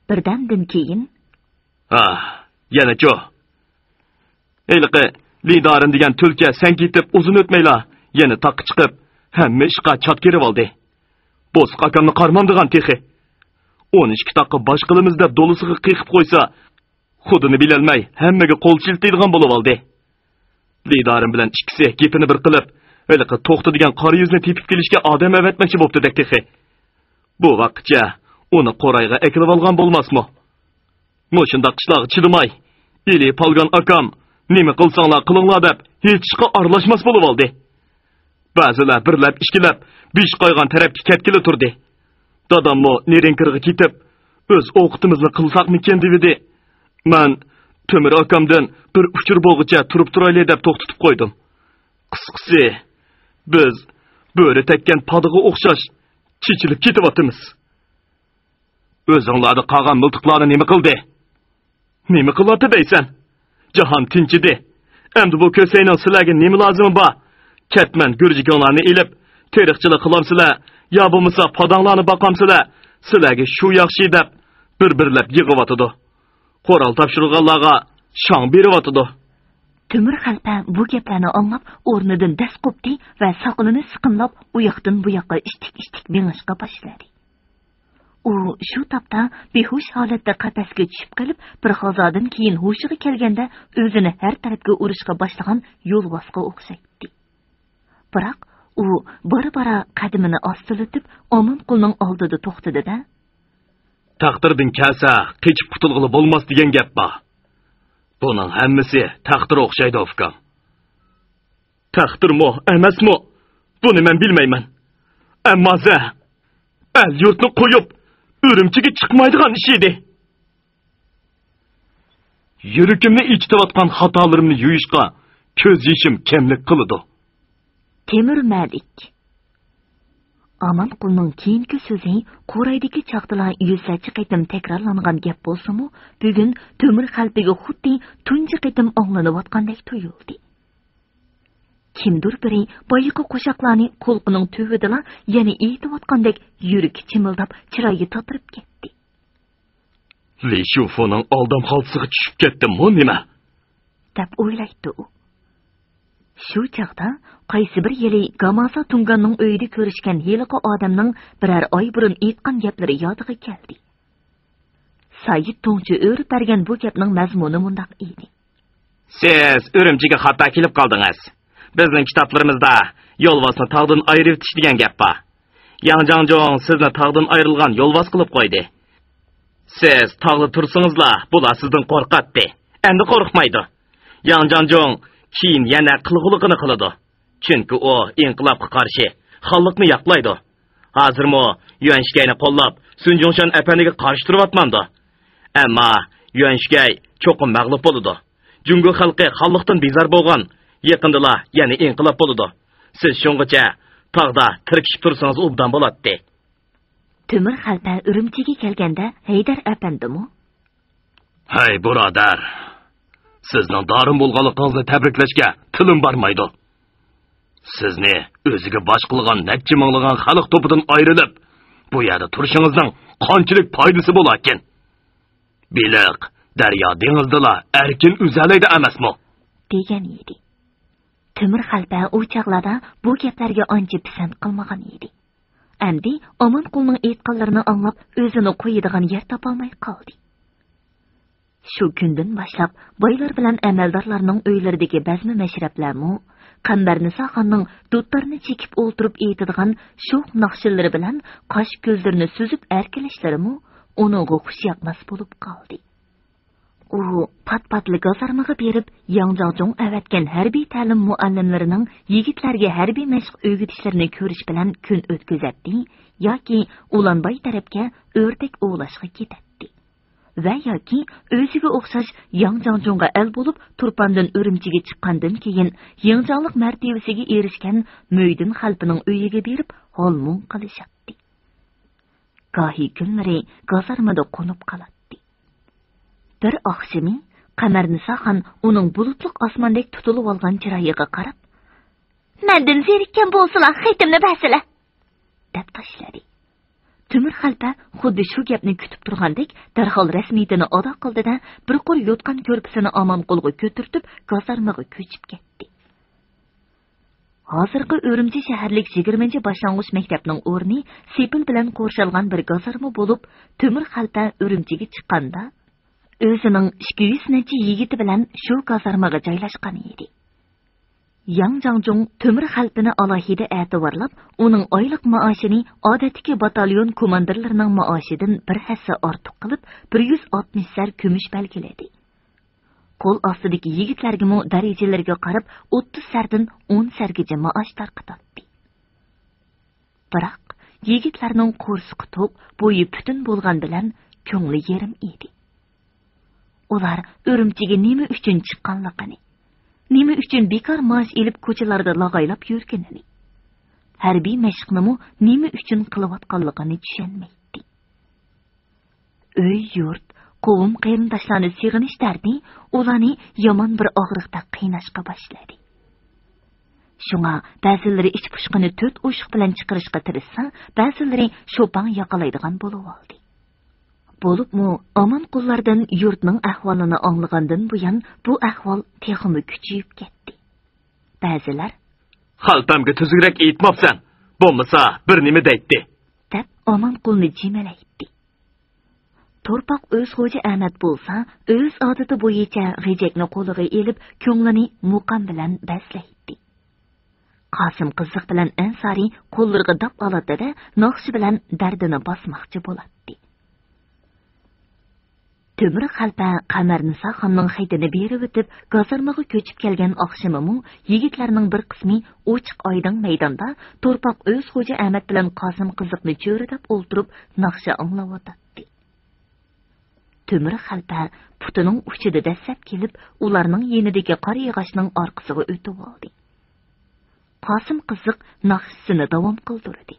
بىردەمدىن كېيىن، ھا، يەنىچۇ؟ ھېلىقى لىدارىن دېگەن تۈلكە سەن كېتىپ ئۇزۇن ئۆتمەيلا يەنە تاغقا چىقىپ، ھەممە ئىشقا چاتكىرىۋالدى. بوسۇق ئاكامنى قارىمامدىغان تېخى. ئون ئىككى تاغقا باش قىلىمىز دەپ دولىسىغا قېقىپ قويسا، خۇدىنى بىلەلمەي ھەممىگە قول شىلتىيدىغان بولۇۋالدى. لىدارىم بىلەن ئىككىسى گېپىنى بىر قىلىپ، ھېلىقى توختى دېگەن قارا يۈزنى تېپىپ كېلىشكە ئادەم ئەۋەتمەكچى بوپتىدەك تېخى. بۇ ۋاقىتچە ئۇنى قورايغا ئەكېلىۋالغان بولماسمۇ؟ مۇشۇنداق ئىشلارغا چىدىماي، ئىلى پالگان ئاكام، «نېمە قىلساڭلار قىلىڭلار» دەپ، ھېچ ئىشقا ئارىلاشماس بولۇۋالدى. بەزىلەر بىرلەپ، ئىككىلەپ، بېشى قايغان تەرەپكە كەتكىلى تۇردى. داداممۇ نېرىنكىرغا كېتىپ، «ئۆز ئوقىتىمىزنى قىلساقمىكىن؟» دېۋىدى. مەن تۆمۈر ئاكامدىن بىر ئۇچۇر بولغۇچە تۇرۇپ تۇرايلى دەپ توختىتىپ قويدۇم. قىسقىسى، بىز بۆرە تەگكەن پادىغا ئوخشاش چېچىلىپ كېتىۋاتىمىز. ئۆزۈڭلاردا قالغان مىلتىقلارنى نېمە قىلدى؟ نېمە قىلاتتى دەيسەن؟ جاھان تىنچىدى. ئەمدى بۇ كۆسەينىڭ سىلەرگە نېمە لازىمى بار؟ كەتمەن گۈرجىكىڭلارنى ئېلىپ، تېرىقچىلىق قىلامسىلەر، يا بولمىسا پاداڭلارنى باقامسىلەر؟ سىلەرگە شۇ ياخشى دەپ، بىر-بىرلەپ يىغىۋاتىدۇ. قورال تاپشۇرغانلارغا شاڭ بېرىۋاتىدۇ. تۆمۈر خەلپە بۇ گەپلەرنى ئاڭلاپ، ئورنىدىن دەس قوپتى ۋە ساقىلىنى سىقىملاپ، ئۇ ياقتىن بۇ ياققا ئىتتىك-ئىتتىك مېڭىشقا باشلىدى. ئۇ شۇ تاپتا بىھوش ھالەتتە قەپەسكە چۈشۈپ قېلىپ، بىر غازادىن كېيىن ھوشىغا كەلگەندە، ئۆزىنى ھەر تەرەپكە ئۇرۇشقا باشلىغان يولۋاسقا ئوخشايتتى. بىراق ئۇ بارا-بارا قەدىمىنى ئاستىلىتىپ، ئامانقۇلنىڭ ئالدىدا توختىدى-دە، «تەقدىردىن كەلسە، قېچىپ قۇتۇلغىلى بولماس دېگەن گەپ بار. بۇنىڭ ھەممىسى تەقدىر ئوخشايدۇ، ئۇكام.» تەقدىرمۇ، ئەمەسمۇ، بۇنى مەن بىلمەيمەن. ئەمما زە، ئەل-يۇرتنى قويۇپ، ئۈرۈمچىگە چىقمايدىغان ئىش ئىدى. يۈرىكىمنى ئېچىتىۋاتقان خاتالىرىمنى يۇيۇشقا كۆز يېشىم كەملىك قىلىدۇ. تېمۇر مەلىك. ئامانقۇلنىڭ كېيىنكى سۆزى قورايدىكى چاغدىلا يۈزلەرچە قېتىم تەكرارلانغان گەپ بولسىمۇ، بۈگۈن تۆمۈر خەلپىگە خۇددى تۇنجى قېتىم ئاڭلىنىۋاتقاندەك تۇيۇلدى. كىمدۇر بىرى بايىقى قوشاقلارنى قۇلىقىنىڭ تۈۋىدىلا يەنە ئېيتىۋاتقاندەك يۈرىكى چىمىلداپ، چىرايى تاتىرىپ كەتتى. لى شۇفۇنىڭ ئالدام خالتىسىغا چۈشۈپ كەتتىممۇ نېمە؟ دەپ ئويلايتتى ئۇ. شۇ چاغدا قايسى بىر يىلى گاماسا تۇڭگاننىڭ ئۆيىدە كۆرۈشكەن ھېلىقى ئادەمنىڭ بىرەر ئاي بۇرۇن ئېيتقان گەپلىرى يادىغا كەلدى. سايىت توڭچى ئۆرۈپ بەرگەن بۇ گەپنىڭ مەزمۇنى مۇنداق ئىدى. سىز ئۈرۈمچىگە خاتا كېلىپ قالدىڭىز. بىزنىڭ كىتابلىرىمىزدا يولۋاسنى تاغدىن ئايرىۋېتىش دېگەن گەپ بار. ياڭ جاڭجۇڭ سىزنى تاغدىن ئايرىلغان يولۋاس قىلىپ قويدى. سىز تاغدا تۇرسىڭىزلا، بۇلار سىزدىن قورقاتتى. ئەمدى قورقمايدۇ. ياڭ جاڭجۇڭ كېيىن يەنە قىلغۇلۇقىنى قىلىدۇ. چۈنكى ئۇ ئىنقىلابقا قارشى، خانلىقنى ياقلايدۇ. ھازىرمۇ يۈەنشىكەينى قوللاپ، سۈن جۇڭشەن ئەپەندىگە قارشى تۇرۇۋاتمامدۇ؟ ئەمما يۈەنشىكەي چوقۇم مەغلۇپ بولىدۇ. جۇڭگو خەلقى خانلىقتىن بىزار بولغان، يېقىندىلا يەنە ئىنقىلاب بولىدۇ. سىز شۇڭغىچە تاغدا تىركىشىپ تۇرسىڭىز ئوبدان بولاتتى. تۆمۈر خەلپە ئۈرۈمچىگە كەلگەندە ھەيدەر ئەپەندىمۇ؟ ھەي، بۇرادەر! سىزنىڭ دارىم بولغانلىقىڭىزنى تەبرىكلەشكە تىلىم بارمايدۇ. سىزنى ئۆزىگە باش قىلغان نەچچە مىڭلىغان خەلق توپىدىن ئايرىلىپ، بۇ يەردە تۇرۇشىڭىزنىڭ قانچىلىك پايدىسى بولاركىن؟ بېلىق دەريا دېڭىزدىلا ئەركىن ئۈزەلەيدۇ ئەمەسمۇ؟ دېگەن ئىدى. تۆمۈر خەلپە ئۇ چاغلاردا بۇ گەپلەرگە ئانچە پىسەنت قىلمىغان ئىدى. ئەمدى ئامانقۇلنىڭ ئېيتقانلىرىنى ئاڭلاپ، ئۆزىنى قويىدىغان يەر تاپالماي قالدى. شۇ كۈندىن باشلاپ بايلار بىلەن ئەمەلدارلارنىڭ ئۆيلىرىدىكى بەزمە مەشرەپلەرمۇ، قەمبەرنىسا خاننىڭ دۇتارنى چېكىپ ئولتۇرۇپ ئېيتىدىغان شوخ ناخشىلىرى بىلەن قاش-كۆزلىرىنى سۈزۈپ ئەركىلەشلىرىمۇ ئۇنىڭغا خۇش ياقماس بولۇپ قالدى. ئۇ پات-پاتلا گازارمىغا بېرىپ، ياڭ جاڭجۇڭ ئەۋەتكەن ھەربىي تەلىم مۇئەللىملىرىنىڭ يىگىتلەرگە ھەربىي مەشىق ئۆگىتىشلىرىنى كۆرۈش بىلەن كۈن ئۆتكۈزەتتى ياكى ئۇلانباي تەرەپكە ئۆردەك ئوۋلاشقا كېتەتتى. ۋە ياكى ئۆزىگە ئوخشاش ياڭ جاڭجۇڭغا ئەل بولۇپ، تۇرپاندىن ئۈرۈمچىگە چىققاندىن كېيىن، يىڭجاڭلىق مەرتىۋىسىگە ئېرىشكەن مۆيدىن خەلپىنىڭ ئۆيىگە بېرىپ ھال-مۇڭ قىلىشاتتى. گاھى كۈنلىرى گازارمىدا قونۇپ قالاتتى. بىر ئاخشىمى قەمەرنىساخان ئۇنىڭ بۇلۇتلۇق ئاسماندەك تۇتۇلۇۋالغان چىرايىغا قاراپ، «مەندىن زېرىككەن بولسىلا، خېتىمنى بەرسىلە!» دەپ تاشلىدى. تۆمۈر خەلپە خۇددى شۇ گەپنى كۈتۈپ تۇرغاندەك، دەرھال رەسمىيىتىنى ئادا قىلدى-دە، بىر قۇر يوتقان كۆرپىسىنى ئامانقۇلغا كۆتۈرتۈپ، گازارمىغا كۆچۈپ كەتتى. ھازىرقى ئۈرۈمچى شەھەرلىك يىگىرمىنچى باشلانغۇچ مەكتەپنىڭ ئورنى سېپىل بىلەن قورشالغان بىر گازارما بولۇپ، تۆمۈر خەلپە ئۈرۈمچىگە چىققاندا، ئۆزىنىڭ ئىككى يۈز نەچچە يىگىتى بىلەن شۇ گازارمىغا جايلاشقان ئىدى. ياڭ جاڭجۇڭ تۆمۈر خەلپىنى ئالاھىدە ئەتىۋارلاپ، ئۇنىڭ ئايلىق مائاشىنى ئادەتتىكى باتاليون كوماندىرلىرىنىڭ مائاشىدىن بىر ھەسسە ئارتۇق قىلىپ، بىر يۈز ئاتمىش سەر كۈمۈش بەلگىلىدى. قول ئاستىدىكى يىگىتلەرگىمۇ دەرىجىلىرىگە قاراپ ئوتتۇز سەردىن ئون سەرگىچە مائاش تارقىتاتتى. بىراق، يىگىتلەرنىڭ قورسىقى توق، بويى پۈتۈن بولغان بىلەن كۆڭلى يېرىم ئىدى. ئۇلار ئۈرۈمچىگە نېمە ئۈچۈن چىققانلىقىنى، نېمە ئۈچۈن بىكار مائاش ئېلىپ كوچىلاردا لاغايلاپ يۈرگىنىنى، ھەربىي مەشىقنىمۇ نېمە ئۈچۈن قىلىۋاتقانلىقىنى چۈشەنمەيتتى. ئۆي-يۇرت، قوۋم-قېرىنداشلارنى سېغىنىش دەردى ئۇلارنى يامان بىر ئاغرىقتەك قىيناشقا باشلىدى. شۇڭا بەزىلىرى ئىچ پۇشقىنى تۆت ئوشۇق بىلەن چىقىرىشقا تىرىشسا، بەزىلىرى شوپاڭ ياقىلايدىغان بولۇۋالدى. بولۇپمۇ ئامانقۇللاردىن يۇرتنىڭ ئەھۋالىنى ئاڭلىغاندىن بۇيان، بۇ ئەھۋال تېخىمۇ كۈچىيىپ كەتتى. بەزىلەر، «خەلپەمگە تۈزۈكرەك ئېيتماپسەن، بولمىسا بىر نېمە دەيتتى» دەپ، ئامانقۇلنى جىمەلەيتتى. تورپاق ئۆز خوجا ئەمەت بولسا، ئۆز ئادىتى بويىچە غېجەكنى قولىغا ئېلىپ، كۆڭلىنى مۇقام بىلەن بەزلەيتتى. قاسىم قىزىق بىلەن ئەنسارى قوللىرىغا داپ ئالاتتى-دە، ناخشا بىلەن دەردىنى باسماقچى بولاتتى. تۆمۈر خەلپە قەمەرنىسا خاننىڭ خېتىنى بېرىۋېتىپ، گازارمىغا كۆچۈپ كەلگەن ئاخشىمىمۇ يىگىتلەرنىڭ بىر قىسمى ئوچۇق ئايدىڭ مەيداندا تورپاق ئۆز خوجا ئەمەت بىلەن قاسىم قىزىقنى چۆرىدەپ ئولتۇرۇپ ناخشا ئاڭلاۋاتاتتى. تۆمۈر خەلپە پۇتىنىڭ ئۇچىدا دەسسەپ كېلىپ، ئۇلارنىڭ يېنىدىكى قارا ياغاچنىڭ ئارقىسىغا ئۆتۈۋالدى. قاسىم قىزىق ناخشىسىنى داۋام قىلدۇردى.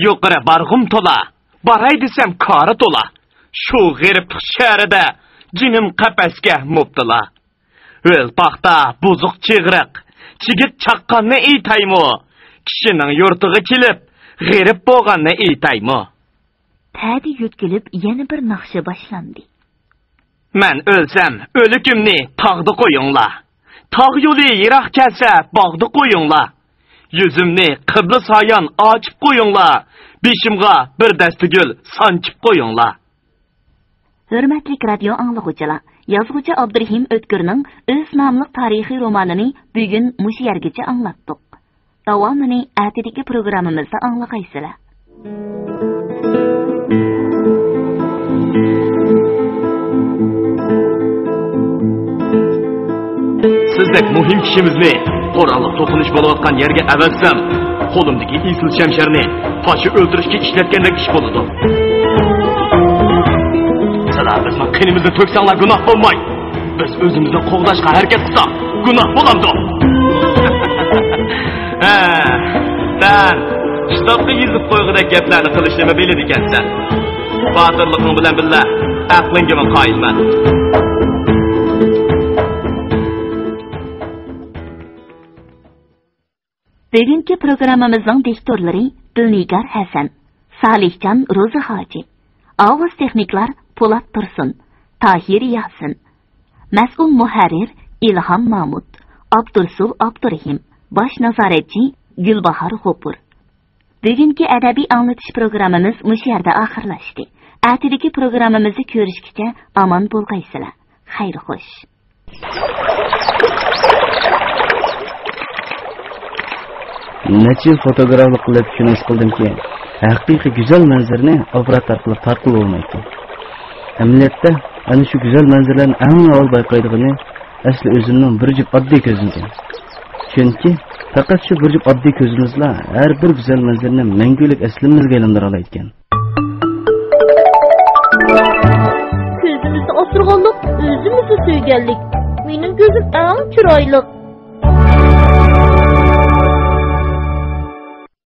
يۇقىرى بارغۇم تولا، باراي دېسەم كارى تولا. شۇ غېرىبلىق شەھىرىدە جېنىم قەپەسكە مۇپتىلا. ھۆل پاختا، بۇزۇق چىغرىق، چىگىت چاققاننى ئېيتايمۇ؟ كىشىنىڭ يۇرتىغا كېلىپ، غېرىب بولغاننى ئېيتايمۇ؟ پەدە يۆتكىلىپ يەنە بىر ناخشا باشلاندى. مەن ئۆلسەم، ئۆلۈكۈمنى تاغدا قويۇڭلار. تاغ يولى يىراق كەلسە، باغدا قويۇڭلار. يۈزۈمنى قىبلە سايان ئاچىپ قويۇڭلار. بېشىمغا بىر دەستە گۈل سانچىپ قويۇڭلار. ھۆرمەتلىك رادىيو ئاڭلىغۇچىلار، يازغۇچى ئابدۇرېھىم ئۆتكۈرنىڭ ئۆز ناملىق تارىخىي رومانىنى بۈگۈن مۇشۇ يەرگىچە ئاڭلاتتۇق. داۋامىنى ئەتىدىكى پروگراممىمىزدا ئاڭلىغايسىلەر. سىزدەك مۇھىم كىشىمىزنى قوراللىق توقۇنۇش بولۇۋاتقان يەرگە ئەۋەتسەم، قولۇمدىكى ئېسىل شەمشەرنى پاشا ئۆلتۈرۈشكە ئىشلەتكەندەك ئىش بولىدۇ. سىلەر بىزنىڭ قېنىمىزنى تۆكسەڭلار گۇناھ بولماي. بىز ئۆزىمىزنى قوغداشقا ھەرىكەت قىلساق، گۇناھ بولامدۇ؟ ھە، سەن كىتابقا يېزىپ قويغۇدەك گەپلەرنى قىلىشنىمۇ بىلىدىكەنسەن. باتۇرلۇقۇڭ بىلەن بىللە، ئەقلىڭگىمۇ قايىلمەن. بۈگۈنكى پروگراممىمىزنىڭ دىكتورلىرى دىلنىگار ھەسەن، سالىھجان روزى ھاجى، ئاۋاز تېخنىكلار پولات تۇرسۇن، تاھىر ياسىن، مەسئۇل مۇھەررىر ئىلھام مامۇت، ئابدۇرسۇل ئابدۇرېھىم، باش نازارەتچى گۈلباھار غوپۇر. بۈگۈنكى ئەدەبىي ئاڭلىتىش پروگراممىمىز مۇشۇ يەردە ئاخىرلاشتى. ئەتىدىكى پروگراممىمىزدا كۆرۈشكىچە ئامان بولغايسىلەر. خەير خوش. نەچچە يىل فوتوگرافلىق قىلىپ شۇنى ھېس قىلدىمكى، ھەقىقىي گۈزەل مەنزىرىنى ئاپپارات ئارقىلىق تارتقىلى بولمايدىكەن. ئەمەلىيەتتە، ئەنە شۇ گۈزەل مەنزىرىلەرنى ئەڭ ئاۋۋال بايقايدىغىنى ئەسلى ئۆزۈمنىڭ بىر جۈپ ئاددىي كۆزۈمكەن. چۈنكى پەقەت شۇ بىر جۈپ ئاددىي كۆزىمىزلا ھەر بىر گۈزەل مەنزىرىنى مەڭگۈلۈك ئەسلىمىمىزگە ئايلاندۇرالايدىكەن. كۆزىمىزنى ئاسرىغانلىق، ئۆزىمىزنى سۆيگەنلىك. مېنىڭ كۆزۈم ئەڭ چىرايلىق.